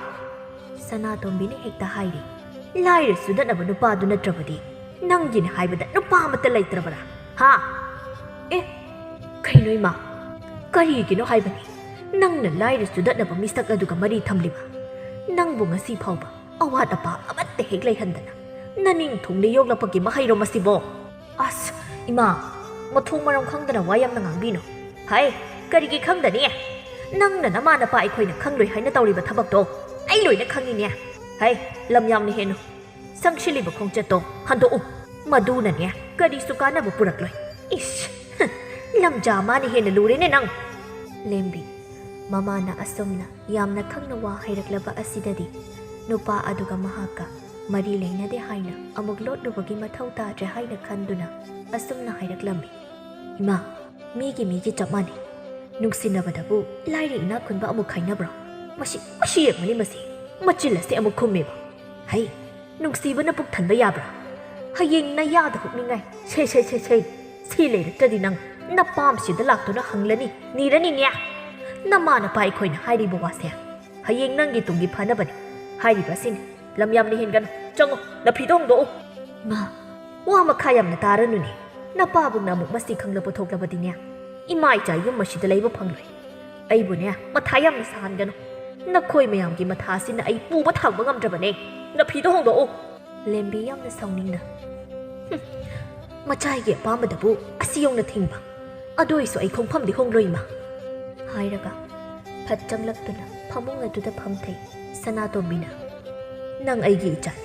ꯁꯅꯥꯇꯣꯝꯕꯤꯅ ꯍꯦꯛꯇ ꯍꯥꯏꯔꯤ, "ꯂꯥꯏꯔ ꯆꯨꯗꯠꯅꯕ ꯅꯨꯄꯥꯗꯨ ꯅꯠꯇ꯭ꯔꯕꯗꯤ ꯅꯪꯒꯤꯅꯦ ꯍꯥꯏꯕꯗ ꯅꯨꯄꯥ ꯑꯃꯠꯇ ꯂꯩꯇ꯭ꯔꯕꯔꯥ? ꯍꯥ?" ꯑꯦ, ꯀꯩꯅꯣ ꯏꯃꯥ? ꯀꯔꯤꯒꯤꯅꯣ ꯍꯥꯏꯕꯅꯤ? ꯅꯪꯅ ꯂꯥꯏꯔ ꯆꯨꯗꯠꯅꯕ ꯃꯤꯁꯛ ꯑꯗꯨꯒ ꯃꯔꯤ ꯊꯝꯂꯤꯕ? ꯅꯪꯕꯨ ꯉꯁꯤ ꯐꯥꯎꯕ ꯑꯋꯥꯠ ꯑꯄꯥ ꯑꯃꯠꯇ ꯍꯦꯛ ꯂꯩꯍꯟꯗꯅ ꯅꯅꯤꯡ ꯊꯨꯡꯅ ꯌꯣꯛꯂꯛꯄꯒꯤ ꯃꯍꯩꯔꯣ ꯃꯁꯤꯕꯣ? ꯑꯁ, ꯏꯃꯥ, ꯃꯊꯣꯡ ꯃꯔꯝ ꯈꯪꯗꯅ ꯋꯥ ꯌꯥꯝꯅ ꯉꯥꯡꯕꯤꯅꯨ꯫ ꯍꯩ, ꯀꯔꯤꯒꯤ ꯈꯪꯗꯅꯤ? ꯅꯪꯅ ꯅꯃꯥ ꯅꯄꯥ ꯑꯩꯈꯣꯏꯅ ꯈꯪꯂꯣꯏ ꯍꯥꯏꯅ ꯇꯧꯔꯤꯕ ꯊꯕꯛꯇꯣ ꯑꯩ ꯂꯣꯏꯅ ꯈꯪꯉꯤꯅꯦ꯫ ꯍꯩ, ꯂꯝ ꯌꯥꯝꯅ ꯍꯦꯟꯅꯨ꯫ ꯁꯪꯁꯤꯜꯂꯤꯕ ꯈꯣꯡꯆꯠꯇꯣ ꯍꯟꯗꯣꯛꯎ꯫ ꯃꯗꯨꯅꯅꯦ ꯀꯔꯤꯁꯨ ꯀꯥꯟꯅꯕ ꯄꯨꯔꯛꯂꯣꯏ꯫ ꯏꯁ, ꯂꯝꯖꯥ ꯃꯥꯅ ꯍꯦꯟꯅ ꯂꯨꯔꯦꯅꯦ ꯅꯪ꯫ ꯂꯦꯝꯕꯤ, ꯃꯃꯥꯅ ꯑꯁꯨꯝꯅ ꯌꯥꯝꯅ ꯈꯪꯅ ꯋꯥ ꯍꯥꯏꯔꯛꯂꯕ ꯑꯁꯤꯗꯗꯤ ꯅꯨꯄꯥ ꯑꯗꯨꯒ ꯃꯍꯥꯛꯀ ꯃꯔꯤ ꯂꯩꯅꯗꯦ ꯍꯥꯏꯅ ꯑꯃꯨꯛ ꯂꯣꯠꯂꯨꯕꯒꯤ ꯃꯊꯧ ꯇꯥꯗ꯭ꯔꯦ ꯍꯥꯏꯅ ꯈꯟꯗꯨꯅ ꯑꯁꯨꯝꯅ ꯍꯥꯏꯔꯛꯂꯝꯃꯤ, "ꯏꯃꯥ, ꯃꯤꯒꯤ ꯃꯤꯒꯤ ꯆꯞ ꯃꯥꯟꯅꯩ꯫ ꯅꯨꯡꯁꯤꯅꯕꯗꯕꯨ ꯂꯥꯏꯔ ꯏꯅꯥꯛ ꯈꯨꯟꯕ ꯑꯃꯨꯛ ꯈꯥꯏꯅꯕ꯭ꯔꯣ? ꯃꯁꯤ, ꯃꯁꯤ ꯌꯦꯡꯉꯨꯅꯦ ꯃꯁꯤ, ꯃꯆꯤꯜ ꯑꯁꯦ ꯑꯃꯨꯛ ꯈꯨꯝꯃꯦꯕ꯫ ꯍꯩ, ꯅꯨꯡꯁꯤꯕꯅ ꯄꯨꯛ ꯊꯟꯕ ꯌꯥꯕ꯭ꯔꯥ? ꯍꯌꯦꯡ ꯅꯌꯥꯗ ꯍꯨꯛꯅꯤꯡꯉꯥꯏ ꯁꯦ, ꯁꯦ, ꯁꯦ, ꯁꯦ, ꯁꯤ ꯂꯩꯔꯛꯇ꯭ꯔꯗꯤ ꯅꯪ ꯅꯄꯥꯝꯁꯤꯗ ꯂꯥꯛꯇꯨꯅ ꯍꯪꯂꯅꯤ, ꯅꯤꯔꯅꯤꯅꯦ꯫ ꯅꯃꯥ ꯅꯄꯥ ꯑꯩꯈꯣꯏꯅ ꯍꯥꯏꯔꯤꯕ ꯋꯥꯁꯦ ꯍꯌꯦꯡ ꯅꯪꯒꯤ ꯇꯨꯡꯒꯤ ꯐꯅꯕꯅꯤ꯫ ꯍꯥꯏꯔꯤꯕ ꯑꯁꯤꯅꯤ꯫ ꯂꯝ ꯌꯥꯝꯅ ꯍꯦꯟꯒꯅꯨ꯫ ꯆꯪꯉꯣ, ꯅꯐꯤꯗꯣ ꯍꯣꯡꯗꯣꯛꯎ꯫" "ꯃꯥ, ꯋꯥ ꯃꯈꯥ ꯌꯥꯝꯅ ꯇꯥꯔꯅꯨꯅꯦ꯫ ꯅꯄꯥꯕꯨꯡꯅ ꯑꯃꯨꯛ ꯃꯁꯤ ꯈꯪꯂꯕ ꯊꯣꯛꯂꯕꯗꯤꯅꯦ, ꯏꯃꯥ ꯏꯆꯥ ꯌꯨꯝ ꯑꯁꯤꯗ ꯂꯩꯕ ꯐꯪꯂꯣꯏ꯫ ꯑꯩꯕꯨꯅꯦ, ꯃꯊꯥ ꯌꯥꯝꯅ ꯁꯥꯍꯟꯒꯅꯨ꯫ ꯅꯈꯣꯏ ꯃꯌꯥꯝꯒꯤ ꯃꯊꯥ ꯑꯁꯤꯅ ꯑꯩ ꯄꯨꯕ ꯊꯥꯡꯕ ꯉꯝꯗ꯭ꯔꯕꯅꯦ꯫ ꯅꯐꯤꯗꯣ ꯍꯣꯡꯗꯣꯛꯎ꯫" ꯂꯦꯝꯕꯤ ꯌꯥꯝꯅ ꯁꯥꯎꯅꯤꯡꯅ, "ꯍꯨꯝ, ꯃꯆꯥꯒꯤ ꯑꯄꯥꯝꯕꯗꯕꯨ ꯑꯁꯤ ꯌꯧꯅ ꯊꯤꯡꯕ? ꯑꯗꯨ ꯑꯣꯏꯁꯨ ꯑꯩ ꯈꯣꯡꯐꯝꯗꯤ ꯍꯣꯡꯂꯣꯏ, ꯏꯃꯥ꯫" ꯍꯥꯏꯔꯒ ꯐꯠ ꯆꯪꯂꯛꯇꯨꯅ ꯐꯃꯨꯡ ꯑꯗꯨꯗ ꯐꯝꯊꯩ꯫ ꯁꯅꯥꯇꯣꯝꯕꯤꯅ, "ꯅꯪ ꯑꯩꯒꯤ ꯏꯆꯥꯅꯤ꯫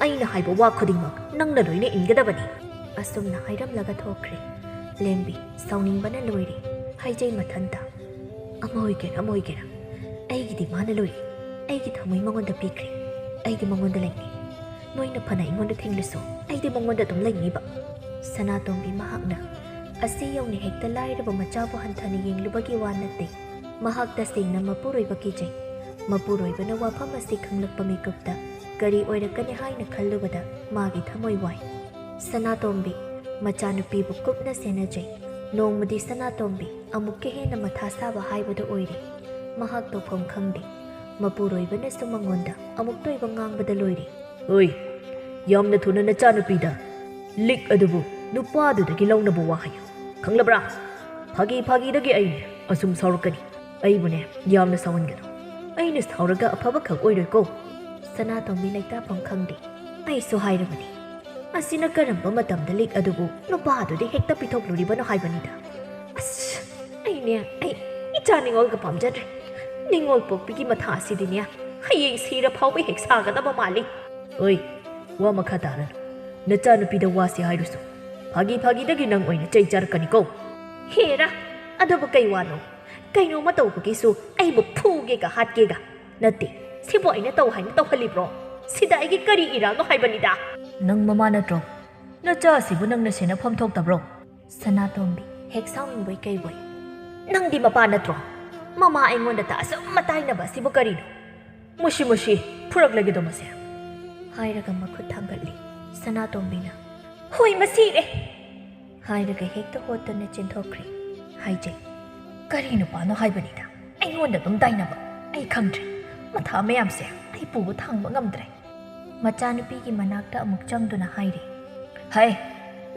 ꯑꯩꯅ ꯍꯥꯏꯕ ꯋꯥ ꯈꯨꯗꯤꯡꯃꯛ ꯅꯪꯅ ꯂꯣꯏꯅ ꯏꯟꯒꯗꯕꯅꯤ"꯫ ꯑꯁꯨꯝꯅ ꯍꯥꯏꯔꯝꯂꯒ ꯊꯣꯛꯈ꯭ꯔꯦ꯫ ꯂꯦꯝꯕꯤ ꯁꯥꯎꯅꯤꯡꯕꯅ ꯂꯣꯏꯔꯦ꯫ ꯍꯥꯏꯖꯩ ꯃꯊꯟꯇ, "ꯑꯃ ꯑꯣꯏꯒꯦꯔꯥ ꯑꯃ ꯑꯣꯏꯒꯦꯔꯥ, ꯑꯩꯒꯤꯗꯤ ꯃꯥꯅ ꯂꯣꯏꯔꯦ꯫ ꯑꯩꯒꯤ ꯊꯃꯣꯏ ꯃꯉꯣꯟꯗ ꯄꯤꯈ꯭ꯔꯦ꯫ ꯑꯩꯗꯤ ꯃꯉꯣꯟꯗ ꯂꯩꯅꯤ꯫ ꯅꯣꯏꯅ ꯐꯅ ꯑꯩꯉꯣꯟꯗ ꯊꯤꯡꯂꯁꯨ ꯑꯩꯗꯤ ꯃꯉꯣꯟꯗ ꯑꯗꯨꯝ ꯂꯩꯅꯤꯕ"꯫ ꯁꯅꯥꯇꯣꯝꯕꯤ ꯃꯍꯥꯛꯅ ꯑꯁꯤ ꯌꯧꯅ ꯍꯦꯛꯇ ꯂꯥꯏꯔꯕ ꯃꯆꯥꯕꯨ ꯍꯟꯊꯅ ꯌꯦꯡꯂꯨꯕꯒꯤ ꯋꯥ ꯅꯠꯇꯦ꯫ ꯃꯍꯥꯛ ꯇꯁꯦꯡꯅ ꯃꯄꯨꯔꯣꯏꯕ ꯀꯤꯖꯩ꯫ ꯃꯄꯨꯔꯣꯏꯕꯅ ꯋꯥꯐꯝ ꯑꯁꯤ ꯈꯪꯂꯛꯄ ꯃꯤꯀꯨꯞꯇ ꯀꯔꯤ ꯑꯣꯏꯔꯛꯀꯅꯤ ꯍꯥꯏꯅ ꯈꯜꯂꯨꯕꯗ ꯃꯥꯒꯤ ꯊꯃꯣꯏ ꯋꯥꯏ꯫ ꯁꯅꯥꯇꯣꯝꯕꯤ ꯃꯆꯥꯅꯨꯄꯤꯕꯨ ꯀꯨꯞꯅ ꯁꯦꯟꯅꯖꯩ꯫ ꯅꯣꯡꯃꯗꯤ ꯁꯅꯥꯇꯣꯝꯕꯤ ꯑꯃꯨꯛꯀ ꯍꯦꯟꯅ ꯃꯊꯥ ꯁꯥꯕ ꯍꯥꯏꯕꯗꯨ ꯑꯣꯏꯔꯦ꯫ ꯃꯍꯥꯛ ꯇꯧꯐꯝ ꯈꯪꯗꯦ꯫ ꯃꯄꯨꯔꯣꯏꯕꯅꯁꯨ ꯃꯉꯣꯟꯗ ꯑꯃꯨꯛꯇ ꯑꯣꯏꯕ ꯉꯥꯡꯕꯗ ꯂꯣꯏꯔꯦ꯫ "ꯑꯣꯏ, ꯌꯥꯝꯅ ꯊꯨꯅ ꯅꯆꯥꯅꯨꯄꯤꯗ ꯂꯤꯛ ꯑꯗꯨꯕꯨ ꯅꯨꯄꯥꯗꯨꯗꯒꯤ ꯂꯧꯅꯕ ꯋꯥ ꯍꯥꯏꯌꯨ꯫ ꯈꯪꯂꯕ꯭ꯔꯥ? ꯐꯥꯒꯤ ꯐꯥꯒꯤꯗꯒꯤ ꯑꯩꯅꯦ ꯑꯁꯨꯝ ꯁꯥꯎꯔꯛꯀꯅꯤ꯫ ꯑꯩꯕꯨꯅꯦ ꯌꯥꯝꯅ ꯁꯥꯎꯍꯟꯒꯅꯨ꯫ ꯑꯩꯅ ꯁꯥꯎꯔꯒ ꯑꯐꯕꯈꯛ ꯑꯣꯏꯔꯣꯏꯀꯣ"꯫ ꯁꯅꯥꯇꯣꯝꯕꯤ ꯂꯩꯇꯥꯐꯝ ꯈꯪꯗꯦ꯫ "ꯑꯩꯁꯨ ꯍꯥꯏꯔꯕꯅꯤ꯫ ꯑꯁꯤꯅ ꯀꯔꯝꯕ ꯃꯇꯝꯗ ꯂꯤꯛ ꯑꯗꯨꯕꯨ ꯅꯨꯄꯥꯗꯨꯗ ꯍꯦꯛꯇ ꯄꯤꯊꯣꯛꯂꯨꯔꯤꯕꯅꯣ ꯍꯥꯏꯕꯅꯤꯗ꯫ ꯑꯁ, ꯑꯩꯅꯦ, ꯑꯩ ꯏꯆꯥ ꯅꯤꯉꯣꯜꯒ ꯄꯥꯝꯖꯗ꯭ꯔꯦ꯫ ꯅꯤꯉꯣꯜ ꯄꯣꯛꯄꯤꯒꯤ ꯃꯊꯥ ꯑꯁꯤꯗꯤꯅꯦ, ꯍꯌꯦꯡ ꯁꯤꯔ ꯐꯥꯎꯕ ꯍꯦꯛ ꯁꯥꯒꯗꯕ ꯃꯥꯜꯂꯤ"꯫ "ꯑꯣꯏ, ꯋꯥ ꯃꯈꯥ ꯇꯥꯔꯅꯨ꯫ ꯅꯆꯥꯅꯨꯄꯤꯗ ꯋꯥꯁꯤ ꯍꯥꯏꯔꯨꯁꯨ꯫ ꯐꯥꯒꯤ ꯐꯥꯒꯤꯗꯒꯤ ꯅꯪ ꯑꯣꯏꯅ ꯆꯩ ꯆꯥꯔꯛꯀꯅꯤꯀꯣ"꯫ "ꯍꯦꯔꯥ, ꯑꯗꯨꯕꯨ ꯀꯩ ꯋꯥꯅꯣ? ꯀꯩꯅꯣꯝꯃ ꯇꯧꯕꯒꯤꯁꯨ ꯑꯩꯕꯨ ꯐꯨꯒꯦꯒ ꯍꯥꯠꯀꯦꯒ ꯅꯠꯇꯦ꯫ ꯁꯤꯕꯨ ꯑꯩꯅ ꯇꯧ ꯍꯥꯏꯅ ꯇꯧꯍꯜꯂꯤꯕ꯭ꯔꯣ? ꯁꯤꯗ ꯑꯩꯒꯤ ꯀꯔꯤ ꯏꯔꯥꯡꯅꯣ ꯍꯥꯏꯕꯅꯤꯗ"꯫ "ꯅꯪ ꯃꯃꯥ ꯅꯠꯇ꯭ꯔꯣ? ꯅꯆꯥ ꯑꯁꯤꯕꯨ ꯅꯪꯅ ꯁꯦꯟꯅꯐꯝ ꯊꯣꯛꯇꯕ꯭ꯔꯣ?" ꯁꯅꯥꯇꯣꯝꯕꯤ ꯍꯦꯛ ꯁꯥꯎꯅꯤꯡꯕꯣꯏ ꯀꯩꯕꯣꯏ꯫ "ꯅꯪꯗꯤ ꯃꯄꯥ ꯅꯠꯇ꯭ꯔꯣ? ꯃꯃꯥ ꯑꯩꯉꯣꯟꯗ ꯇꯥ ꯑꯁꯨꯝ ꯃꯇꯥꯏꯅꯕ ꯑꯁꯤꯕꯨ ꯀꯔꯤꯅꯣ? ꯃꯨꯁꯤ ꯃꯨꯁꯤ ꯐꯨꯔꯛꯂꯒꯦꯗꯣ ꯃꯁꯦ"꯫ ꯍꯥꯏꯔꯒ ꯃꯈꯨꯠ ꯊꯥꯡꯒꯠꯂꯤ꯫ ꯁꯅꯥꯇꯣꯝꯕꯤꯅ, "ꯍꯣꯏ, ꯃꯁꯤꯔꯦ!" ꯍꯥꯏꯔꯒ ꯍꯦꯛꯇ ꯍꯣꯠꯇꯅ ꯆꯦꯟꯊꯣꯛꯈ꯭ꯔꯦ꯫ ꯍꯥꯏꯖꯩ, "ꯀꯔꯤ ꯅꯨꯄꯥꯅꯣ ꯍꯥꯏꯕꯅꯤꯗ, ꯑꯩꯉꯣꯟꯗ ꯑꯗꯨꯝ ꯇꯥꯏꯅꯕ? ꯑꯩ ꯈꯪꯗ꯭ꯔꯦ꯫ ꯃꯊꯥ ꯃꯌꯥꯝꯁꯦ ꯑꯩ ꯄꯨꯕ ꯊꯥꯡꯕ ꯉꯝꯗ꯭ꯔꯦ"꯫ ꯃꯆꯥꯅꯨꯄꯤꯒꯤ ꯃꯅꯥꯛꯇ ꯑꯃꯨꯛ ꯆꯪꯗꯨꯅ ꯍꯥꯏꯔꯤ, "ꯍꯩ,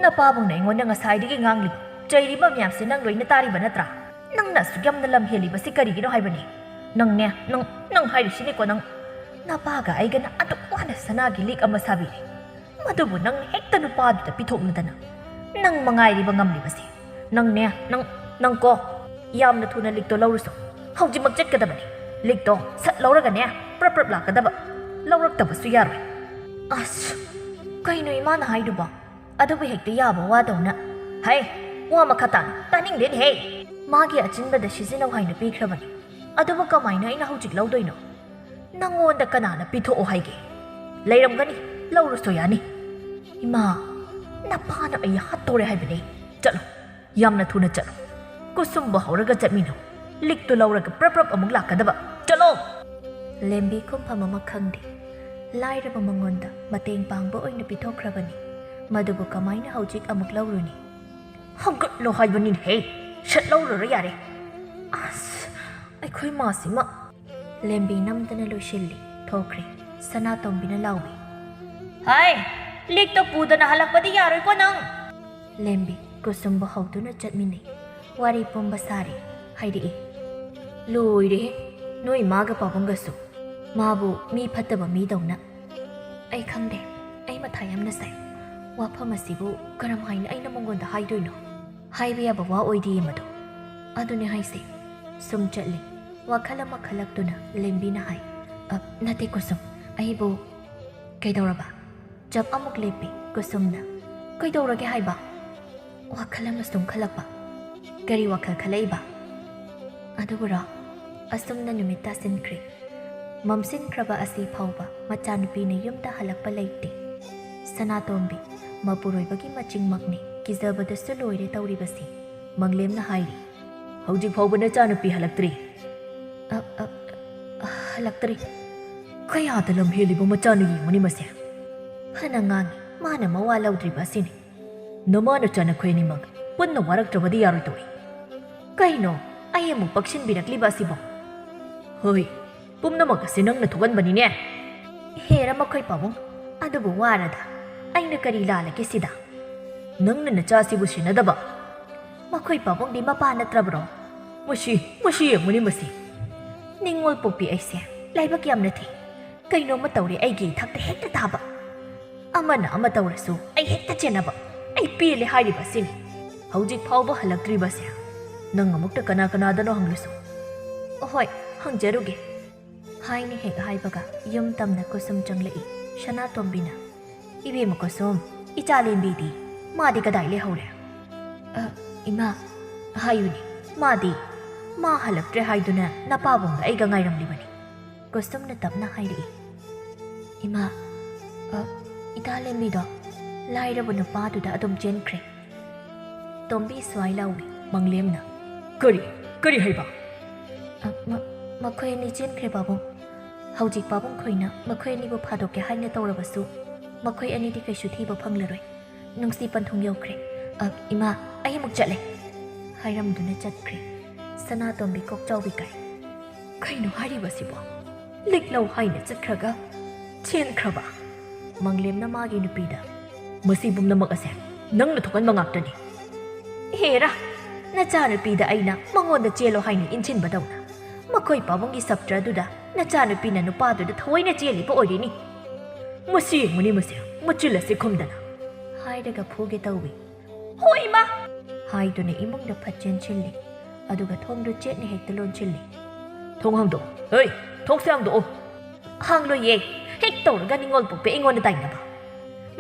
ꯅꯄꯥꯕꯨꯡꯅ ꯑꯩꯉꯣꯟꯗ ꯉꯁꯥꯏꯗꯒꯤ ꯉꯥꯡꯂꯤꯕ, ꯆꯩꯔꯤꯕ ꯃꯌꯥꯝꯁꯦ ꯅꯪ ꯂꯣꯏꯅ ꯇꯥꯔꯤꯕ ꯅꯠꯇ꯭ꯔꯥ? ꯅꯪꯅ ꯑꯁꯨꯛ ꯌꯥꯝꯅ ꯂꯝ ꯍꯦꯜꯂꯤꯕꯁꯤ ꯀꯔꯤꯒꯤꯅꯣ ꯍꯥꯏꯕꯅꯤ? ꯅꯪꯅꯦ, ꯅꯪ, ꯅꯪ ꯍꯥꯏꯔꯤꯁꯤꯅꯦꯀꯣ ꯅꯪ꯫ ꯅꯄꯥꯒ ꯑꯩꯒꯅ ꯑꯗꯨꯛ ꯋꯥꯅ ꯁꯅꯥꯒꯤ ꯂꯤꯛ ꯑꯃ ꯁꯥꯕꯤꯔꯦ꯫ ꯃꯗꯨꯕꯨ ꯅꯪ ꯍꯦꯛꯇ ꯅꯨꯄꯥꯗꯨꯗ ꯄꯤꯊꯣꯛꯂꯗꯅ꯫ ꯅꯪ ꯃꯉꯥꯏꯔꯤꯕ ꯉꯝꯂꯤꯕꯁꯦ꯫ ꯅꯪꯅꯦ, ꯅꯪ, ꯅꯪꯀꯣ꯫ ꯌꯥꯝꯅ ꯊꯨꯅ ꯂꯤꯛꯇꯣ ꯂꯧꯔꯨꯁꯣ꯫ ꯍꯧꯖꯤꯛꯃꯛ ꯆꯠꯀꯗꯕꯅꯤ꯫ ꯂꯤꯛꯇꯣ ꯁꯠ ꯂꯧꯔꯒꯅꯦ, ꯄ꯭ꯔꯞ ꯄ꯭ꯔꯞ ꯂꯥꯛꯀꯗꯕ꯫ ꯂꯧꯔꯛꯇꯕꯁꯨ ꯌꯥꯔꯣꯏ꯫ ꯑꯁ, ꯀꯩꯅꯣ ꯏꯃꯥꯅ ꯍꯥꯏꯗꯨꯕꯣ? ꯑꯗꯨꯕꯨ ꯍꯦꯛꯇ ꯌꯥꯕ ꯋꯥꯗꯧꯅ꯫ ꯍꯩ, ꯋꯥ ꯃꯈꯥ ꯇꯥꯅ ꯇꯥꯅꯤꯡꯗꯦꯅꯦꯍꯦ꯫ ꯃꯥꯒꯤ ꯑꯆꯤꯟꯕꯗ ꯁꯤꯖꯤꯟꯅꯧ ꯍꯥꯏꯅ ꯄꯤꯈ꯭ꯔꯕꯅꯤ꯫ ꯑꯗꯨꯕꯨ ꯀꯃꯥꯏꯅ ꯑꯩꯅ ꯍꯧꯖꯤꯛ ꯂꯧꯗꯣꯏꯅꯣ? ꯅꯪꯉꯣꯟꯗ ꯀꯅꯥꯅ ꯄꯤꯊꯣꯛꯑꯣ ꯍꯥꯏꯒꯦ? ꯂꯩꯔꯝꯒꯅꯤ, ꯂꯧꯔꯨꯁꯨ ꯌꯥꯅꯤ꯫ ꯏꯃꯥ, ꯅꯄꯥꯅ ꯑꯩ ꯍꯥꯠꯇꯣꯔꯦ ꯍꯥꯏꯕꯅꯦ꯫ ꯆꯠꯂꯣ, ꯌꯥꯝꯅ ꯊꯨꯅ ꯆꯠꯂꯣ꯫ ꯀꯨꯁꯨꯝꯕꯨ ꯍꯧꯔꯒ ꯆꯠꯃꯤꯟꯅꯧ꯫ ꯂꯤꯛꯇꯨ ꯂꯧꯔꯒ ꯄ꯭ꯔꯞ ꯄ꯭ꯔꯞ ꯑꯃꯨꯛ ꯂꯥꯛꯀꯗꯕ꯫ ꯆꯠꯂꯣ! ꯂꯦꯝꯕꯤ ꯈꯨꯝꯐꯝ ꯑꯃ ꯈꯪꯗꯦ꯫ ꯂꯥꯏꯔꯕ ꯃꯉꯣꯟꯗ ꯃꯇꯦꯡ ꯄꯥꯡꯕ ꯑꯣꯏꯅ ꯄꯤꯊꯣꯛꯈ꯭ꯔꯕꯅꯤ꯫ ꯃꯗꯨꯕꯨ ꯀꯃꯥꯏꯅ ꯍꯧꯖꯤꯛ ꯑꯃꯨꯛ ꯂꯧꯔꯨꯅꯤ? ꯍꯧꯒꯠꯂꯣ ꯍꯥꯏꯕꯅꯤꯅꯦꯍꯦ! ꯁꯠ ꯂꯧꯔꯨꯔꯣ ꯌꯥꯔꯦ꯫ ꯑꯁ, ꯑꯩꯈꯣꯏ ꯃꯥꯁꯤꯃ꯫ ꯂꯦꯝꯕꯤ ꯅꯝꯗꯅ ꯂꯣꯏꯁꯤꯜꯂꯤ꯫ ꯊꯣꯛꯈ꯭ꯔꯦ꯫ ꯁꯅꯥꯇꯣꯝꯕꯤꯅ ꯂꯥꯎꯏ, "ꯍꯥꯏ, ꯂꯤꯛꯇꯣ ꯄꯨꯗꯅ ꯍꯜꯂꯛꯄꯗꯤ ꯌꯥꯔꯣꯏꯀꯣ ꯅꯪ!" ꯂꯦꯝꯕꯤ ꯀꯨꯁꯨꯝꯕꯨ ꯍꯧꯗꯨꯅ ꯆꯠꯃꯤꯟꯅꯩ꯫ ꯋꯥꯔꯤ ꯄꯨꯝꯕ ꯁꯥꯔꯤ꯫ ꯍꯥꯏꯔꯛꯏ, "ꯂꯣꯏꯔꯦꯍꯦ, ꯅꯣꯏ ꯃꯥꯒ ꯄꯥꯕꯨꯡꯒꯁꯨ꯫ ꯃꯥꯕꯨ ꯃꯤ ꯐꯠꯇꯕ ꯃꯤꯗꯧꯅ꯫ ꯑꯩ ꯈꯪꯗꯦ, ꯑꯩ ꯃꯊꯥ ꯌꯥꯝꯅ ꯁꯥꯏ꯫ ꯋꯥꯐꯝ ꯑꯁꯤꯕꯨ ꯀꯔꯝ ꯍꯥꯏꯅ ꯑꯩꯅ ꯃꯉꯣꯟꯗ ꯍꯥꯏꯗꯣꯏꯅꯣ? ꯍꯥꯏꯕ ꯌꯥꯕ ꯋꯥ ꯑꯣꯏꯗꯦ ꯃꯗꯨ꯫ ꯑꯗꯨꯅꯦ ꯍꯥꯏꯁꯦ꯫" ꯁꯨꯝ ꯆꯠꯂꯤ꯫ ꯋꯥꯈꯜ ꯑꯃ ꯈꯜꯂꯛꯇꯨꯅ ꯂꯦꯝꯕꯤꯅ ꯍꯥꯏ, "ꯑ, ꯅꯠꯇꯦ ꯀꯨꯁꯨꯝ, ꯑꯩꯕꯨ ꯀꯩꯗꯧꯔꯕ?" ꯆꯞ ꯑꯃꯨꯛ ꯂꯦꯞꯄꯤ ꯀꯨꯁꯨꯝꯅ꯫ "ꯀꯩꯗꯧꯔꯒꯦ ꯍꯥꯏꯕ?" ꯋꯥꯈꯜ ꯑꯃ ꯁꯨꯝ ꯈꯜꯂꯛꯄ꯫ "ꯀꯔꯤ ꯋꯥꯈꯜ ꯈꯜꯂꯛꯏꯕ?" "ꯑꯗꯨꯕꯨꯔꯣ?" ꯑꯁꯨꯝꯅ ꯅꯨꯃꯤꯠ ꯇꯥꯁꯤꯟꯈ꯭ꯔꯦ꯫ ꯃꯝꯁꯤꯟꯈ꯭ꯔꯕ ꯑꯁꯤ ꯐꯥꯎꯕ ꯃꯆꯥꯅꯨꯄꯤꯅ ꯌꯨꯝꯗ ꯍꯜꯂꯛꯄ ꯂꯩꯇꯦ꯫ ꯁꯅꯥꯇꯣꯝꯕꯤ, ꯃꯄꯨꯔꯣꯏꯕꯒꯤ ꯃꯆꯤꯡꯃꯛꯅꯤ, ꯀꯤꯖꯕꯗꯁꯨ ꯂꯣꯏꯔꯦ ꯇꯧꯔꯤꯕꯁꯤ꯫ ꯃꯪꯂꯦꯝꯅ ꯍꯥꯏꯔꯤ, "ꯍꯧꯖꯤꯛ ꯐꯥꯎꯕ ꯅꯆꯥꯅꯨꯄꯤ ꯍꯜꯂꯛꯇ꯭ꯔꯤ?" "ꯑ, ꯑ, ꯑ, ꯍꯜꯂꯛꯇ꯭ꯔꯤ꯫" "ꯀꯌꯥꯗ ꯂꯝ ꯍꯦꯜꯂꯤꯕ ꯃꯆꯥꯅꯣ ꯌꯦꯡꯉꯨꯅꯦ ꯃꯁꯦ!" ꯐꯅ ꯉꯥꯡꯉꯤ, ꯃꯥꯅ ꯃꯋꯥ ꯂꯧꯗ꯭ꯔꯤꯕ ꯑꯁꯤꯅꯤ꯫ "ꯅꯃꯥ ꯅꯆꯥ ꯅꯈꯣꯏ ꯑꯅꯤꯃꯛ ꯄꯨꯟꯅ ꯋꯥꯔꯛꯇ꯭ꯔꯕꯗꯤ ꯌꯥꯔꯣꯏ ꯇꯧꯏ꯫ ꯀꯩꯅꯣ, ꯑꯩ ꯑꯃꯨꯛ ꯄꯛꯁꯤꯟꯕꯤꯔꯛꯂꯤꯕ ꯑꯁꯤꯕꯣ?" "ꯍꯣꯏ, ꯄꯨꯝꯅꯃꯛ ꯑꯁꯤ ꯅꯪꯅ ꯊꯣꯛꯍꯟꯕꯅꯤꯅꯦ꯫" "ꯍꯦꯔꯥ ꯃꯈꯣꯏ ꯄꯥꯕꯨꯡ, ꯑꯗꯨꯕꯨ ꯋꯥꯔꯗ ꯑꯩꯅ ꯀꯔꯤ ꯂꯥꯜꯂꯒꯦ ꯁꯤꯗ?" "ꯅꯪꯅ ꯅꯆꯥꯁꯤꯕꯨ ꯁꯦꯟꯅꯗꯕ?" "ꯃꯈꯣꯏ ꯄꯥꯕꯨꯡꯗꯤ ꯃꯄꯥ ꯅꯠꯇ꯭ꯔꯕ꯭ꯔꯣ?" "ꯃꯁꯤ, ꯃꯁꯤ ꯌꯦꯡꯉꯨꯅꯦ ꯃꯁꯤ!" "ꯅꯤꯡꯉꯣꯜ ꯄꯣꯛꯄꯤ ꯑꯩꯁꯦ ꯂꯥꯏꯕꯛ ꯌꯥꯝꯅ ꯊꯤ꯫ ꯀꯩꯅꯣꯝꯃ ꯇꯧꯔꯦ ꯑꯩꯒꯤ ꯏꯊꯛꯇ ꯍꯦꯛꯇ ꯇꯥꯕ꯫ ꯑꯃꯅ ꯑꯃ ꯇꯧꯔꯁꯨ ꯑꯩ ꯍꯦꯛꯇ ꯆꯦꯟꯅꯕ꯫ ꯑꯩ ꯄꯦꯜꯂꯦ ꯍꯥꯏꯔꯤꯕ ꯑꯁꯤꯅꯤ꯫ ꯍꯧꯖꯤꯛ ꯐꯥꯎꯕ ꯍꯜꯂꯛꯇ꯭ꯔꯤꯕꯁꯦ ꯅꯪ ꯑꯃꯨꯛꯇ ꯀꯅꯥ ꯀꯅꯥꯗꯅꯣ ꯍꯪꯂꯨꯁꯨ꯫ "ꯍꯣꯏ, ꯍꯪꯖꯔꯨꯒꯦ" ꯍꯥꯏꯅ ꯍꯦꯛ ꯍꯥꯏꯕꯒ ꯌꯨꯝ ꯇꯝꯅ ꯀꯨꯁꯨꯝ ꯆꯪꯂꯛꯏ꯫ ꯁꯅꯥꯇꯣꯝꯕꯤꯅ, "ꯏꯕꯦꯝꯃ ꯀꯨꯁꯨꯝ, ꯏꯆꯥ ꯂꯦꯝꯕꯤꯗꯤ? ꯃꯥꯗꯤ ꯀꯗꯥꯏ ꯂꯩꯍꯧꯔꯦ?" "ꯑ, ꯏꯃꯥ, ꯍꯥꯏꯌꯨꯅꯦ, ꯃꯥꯗꯤ?" "ꯃꯥ ꯍꯜꯂꯛꯇ꯭ꯔꯦ ꯍꯥꯏꯗꯨꯅ ꯅꯄꯥꯕꯨꯡꯒ ꯑꯩꯒ ꯉꯥꯏꯔꯝꯂꯤꯕꯅꯤ", ꯀꯨꯁꯨꯝꯅ ꯇꯞꯅ ꯍꯥꯏꯔꯛꯏ꯫ "ꯏꯃꯥ, ꯑ, ꯏꯇꯥ ꯂꯦꯝꯕꯤꯗꯣ ꯂꯥꯏꯔꯕ ꯅꯨꯄꯥꯗꯨꯗ ꯑꯗꯨꯝ ꯆꯦꯟꯈ꯭ꯔꯦ", ꯇꯣꯝꯕꯤ ꯁ꯭ꯋꯥꯏ ꯂꯥꯎꯏ꯫ ꯃꯪꯂꯦꯝꯅ, "ꯀꯔꯤ? ꯀꯔꯤ ꯍꯥꯏꯕ?" "ꯑ, ꯃ-, ꯃꯈꯣꯏ ꯑꯅꯤ ꯆꯦꯟꯈ꯭ꯔꯦ, ꯄꯥꯕꯨꯡ꯫ ꯍꯧꯖꯤꯛ ꯄꯥꯕꯨꯡ ꯈꯣꯏꯅ ꯃꯈꯣꯏ ꯑꯅꯤꯕꯨ ꯐꯥꯗꯣꯛꯀꯦ ꯍꯥꯏꯅ ꯇꯧꯔꯕꯁꯨ, ꯃꯈꯣꯏ ꯑꯅꯤꯗꯤ ꯀꯩꯁꯨ ꯊꯤꯕ ꯐꯪꯂꯔꯣꯏ꯫ ꯅꯨꯡꯁꯤ ꯄꯟꯊꯨꯡ ꯌꯧꯈ꯭ꯔꯦ꯫ ꯑ, ꯏꯃꯥ, ꯑꯩ ꯑꯃꯨꯛ ꯆꯠꯂꯦ" ꯍꯥꯏꯔꯝꯗꯨꯅ ꯆꯠꯈ꯭ꯔꯦ꯫ ꯁꯅꯥꯇꯣꯝꯕꯤ ꯀꯣꯛꯆꯥꯎꯕꯤ ꯀꯥꯏ꯫ "ꯀꯩꯅꯣ ꯍꯥꯏꯔꯤꯕꯁꯤꯕꯣ? ꯂꯤꯛꯂꯧ ꯍꯥꯏꯅ ꯆꯠꯈ꯭ꯔꯒ ꯆꯦꯟꯈ꯭ꯔꯕ?" ꯃꯪꯂꯦꯝꯅ ꯃꯥꯒꯤ ꯅꯨꯄꯤꯗ, "ꯃꯁꯤ ꯄꯨꯝꯅꯃꯛ ꯑꯁꯦ ꯅꯪꯅ ꯊꯣꯛꯍꯟꯕ ꯉꯥꯛꯇꯅꯤ꯫ ꯍꯦꯔꯥ, ꯅꯆꯥꯅꯨꯄꯤꯗ ꯑꯩꯅ ꯃꯉꯣꯟꯗ ꯆꯦꯜꯂꯣ ꯍꯥꯏꯅ ꯏꯟꯁꯤꯟꯕꯗꯧꯅ, ꯃꯈꯣꯏ ꯄꯥꯕꯨꯡꯒꯤ ꯁꯞꯇ꯭ꯔ ꯑꯗꯨꯗ ꯅꯆꯥꯅꯨꯄꯤꯅ ꯅꯨꯄꯥꯗꯨꯗ ꯊꯑꯣꯏꯅ ꯆꯦꯜꯂꯤꯕ ꯑꯣꯏꯔꯤꯅꯤ꯫ ꯃꯁꯤ ꯌꯦꯡꯉꯨꯅꯦ, ꯃꯁꯤ ꯃꯆꯤꯜ ꯑꯁꯤ ꯈꯨꯝꯗꯅ" ꯍꯥꯏꯔꯒ ꯐꯨꯒꯦ ꯇꯧꯏ꯫ "ꯍꯣꯏ, ꯏꯃꯥ!" ꯍꯥꯏꯗꯨꯅ ꯏꯃꯨꯡꯗ ꯐꯠ ꯆꯦꯟꯁꯤꯜꯂꯤ꯫ ꯑꯗꯨꯒ ꯊꯣꯡꯗꯨ ꯆꯦꯠꯅ ꯍꯦꯛꯇ ꯂꯣꯟꯁꯤꯜꯂꯤ꯫ "ꯊꯣꯡ ꯍꯥꯡꯗꯣꯛꯑꯣ! ꯍꯩ, ꯊꯣꯡꯁꯦ ꯍꯥꯡꯗꯣꯛꯑꯣ!" "ꯍꯥꯡꯂꯣꯏꯌꯦ꯫ ꯍꯦꯛ ꯇꯧꯔꯒ ꯅꯤꯉꯣꯜ ꯄꯣꯛꯄꯤ ꯑꯩꯉꯣꯟꯗ ꯇꯥꯏꯅꯕ꯫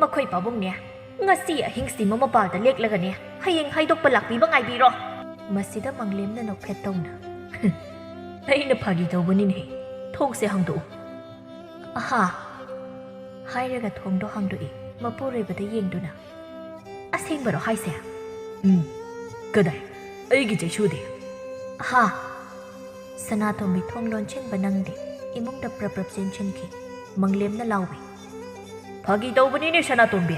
ꯃꯈꯣꯏ ꯄꯥꯕꯨꯡꯅꯦ, ꯉꯁꯤ ꯑꯍꯤꯡꯁꯤꯃ ꯃꯄꯥꯜꯗ ꯂꯦꯛꯂꯒꯅꯦ, ꯍꯌꯦꯡ ꯍꯥꯏꯗꯣꯛꯄ ꯂꯥꯛꯄꯤꯕ ꯉꯥꯏꯕꯤꯔꯣ"꯫ ꯃꯁꯤꯗ ꯃꯪꯂꯦꯝꯅ ꯅꯣꯛꯐꯦꯠ ꯇꯧꯅ, "ꯑꯩꯅ ꯐꯥꯒꯤ ꯇꯧꯕꯅꯤꯅꯦ꯫ ꯊꯣꯡꯁꯦ ꯍꯥꯡꯗꯣꯛꯎ"꯫ "ꯑꯍꯥ!" ꯍꯥꯏꯔꯒ ꯊꯣꯡꯗꯣ ꯍꯥꯡꯗꯣꯛꯏ, ꯃꯄꯨꯔꯣꯏꯕꯗ ꯌꯦꯡꯗꯨꯅ꯫ "ꯑꯁꯦꯡꯕꯔꯣ ꯍꯥꯏꯁꯦ?" "ꯎꯝ꯫ ꯀꯗꯥꯏ? ꯑꯩꯒꯤ ꯆꯩꯁꯨꯗꯤ?" "ꯑꯍꯥ!" ꯁꯅꯥꯇꯣꯝꯕꯤ ꯊꯣꯡ ꯂꯣꯟꯁꯤꯟꯕ ꯅꯪꯗꯦ, ꯏꯃꯨꯡꯗ ꯄ꯭ꯔꯞ ꯄ꯭ꯔꯞ ꯆꯦꯟꯁꯤꯟꯈꯤ꯫ ꯃꯪꯂꯦꯝꯅ ꯂꯥꯎꯏ, "ꯐꯥꯒꯤ ꯇꯧꯕꯅꯤꯅꯦ ꯁꯅꯥꯇꯣꯝꯕꯤ,